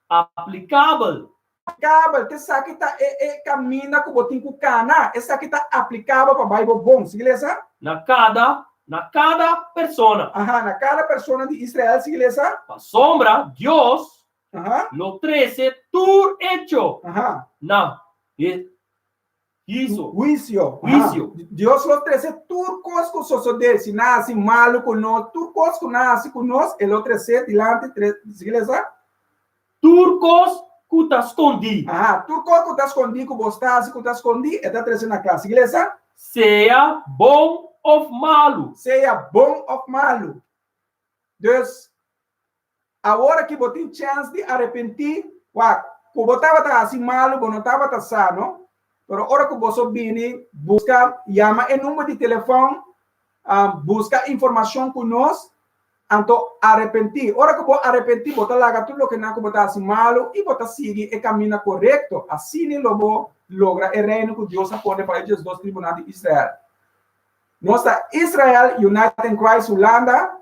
[SPEAKER 1] aplikabel.
[SPEAKER 3] Aplikabel, te esaki ta e e kaminda ku bo tin ku kana. Esaki ta aplikabel pa bai bo bon. Sigui lesa.
[SPEAKER 1] Na kada na kada persona.
[SPEAKER 3] Aha, na kada persona di Israel. Sigui lesa.
[SPEAKER 1] Pasobra Dios
[SPEAKER 3] Aha.
[SPEAKER 1] lo trese tur echo
[SPEAKER 3] Aha.
[SPEAKER 1] na e Hiso.
[SPEAKER 3] Huisio.
[SPEAKER 1] Huisio.
[SPEAKER 3] Dios lo trese tur kos ku sosodé, si nan hasi malu ku nos, tur kos ku nan hasi ku nos, e lo trese dilanti, tre, sigui lesa.
[SPEAKER 1] Tur kos ku ta skondí.
[SPEAKER 3] Aha, tur kos ku ta skondí, ku bo sta hasi ku ta skondí, e ta trese na kla. Sigui lesa.
[SPEAKER 1] Sea bon òf malu.
[SPEAKER 3] Sea bon òf malu. Dus, awor aki bo tin chèns di arepentí. Wak, ku bo tabata hasi malu, bo no tabata sa, no? Pero ora ku boso bini, buska, yama e number di telefòn, buska informashon ku nos, anto arepentí. Ora ku bo arepentí, bo ta laga tur loke nan ku bo ta hasi malu i bo ta sigui e kaminda korekto. Asina lo bo logra e reino ku Dios a pone pa e diesdos tribunan di Israel. Nos ta Israel United in Christ Hulanda.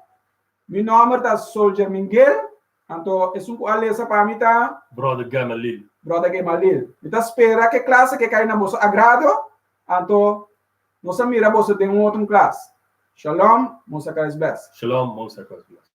[SPEAKER 3] Mi nòmber ta Soldier Minguel, anto esun ku a lesa pa mi ta.
[SPEAKER 1] Brother Gemalil.
[SPEAKER 3] Brother Gemalil. Mi ta spera ku e klas aki a kai na boso agrado, anto nos a mira boso den un otro klas. Shalom, Mosa Christ bless.
[SPEAKER 1] Shalom, Mosa Christ bless.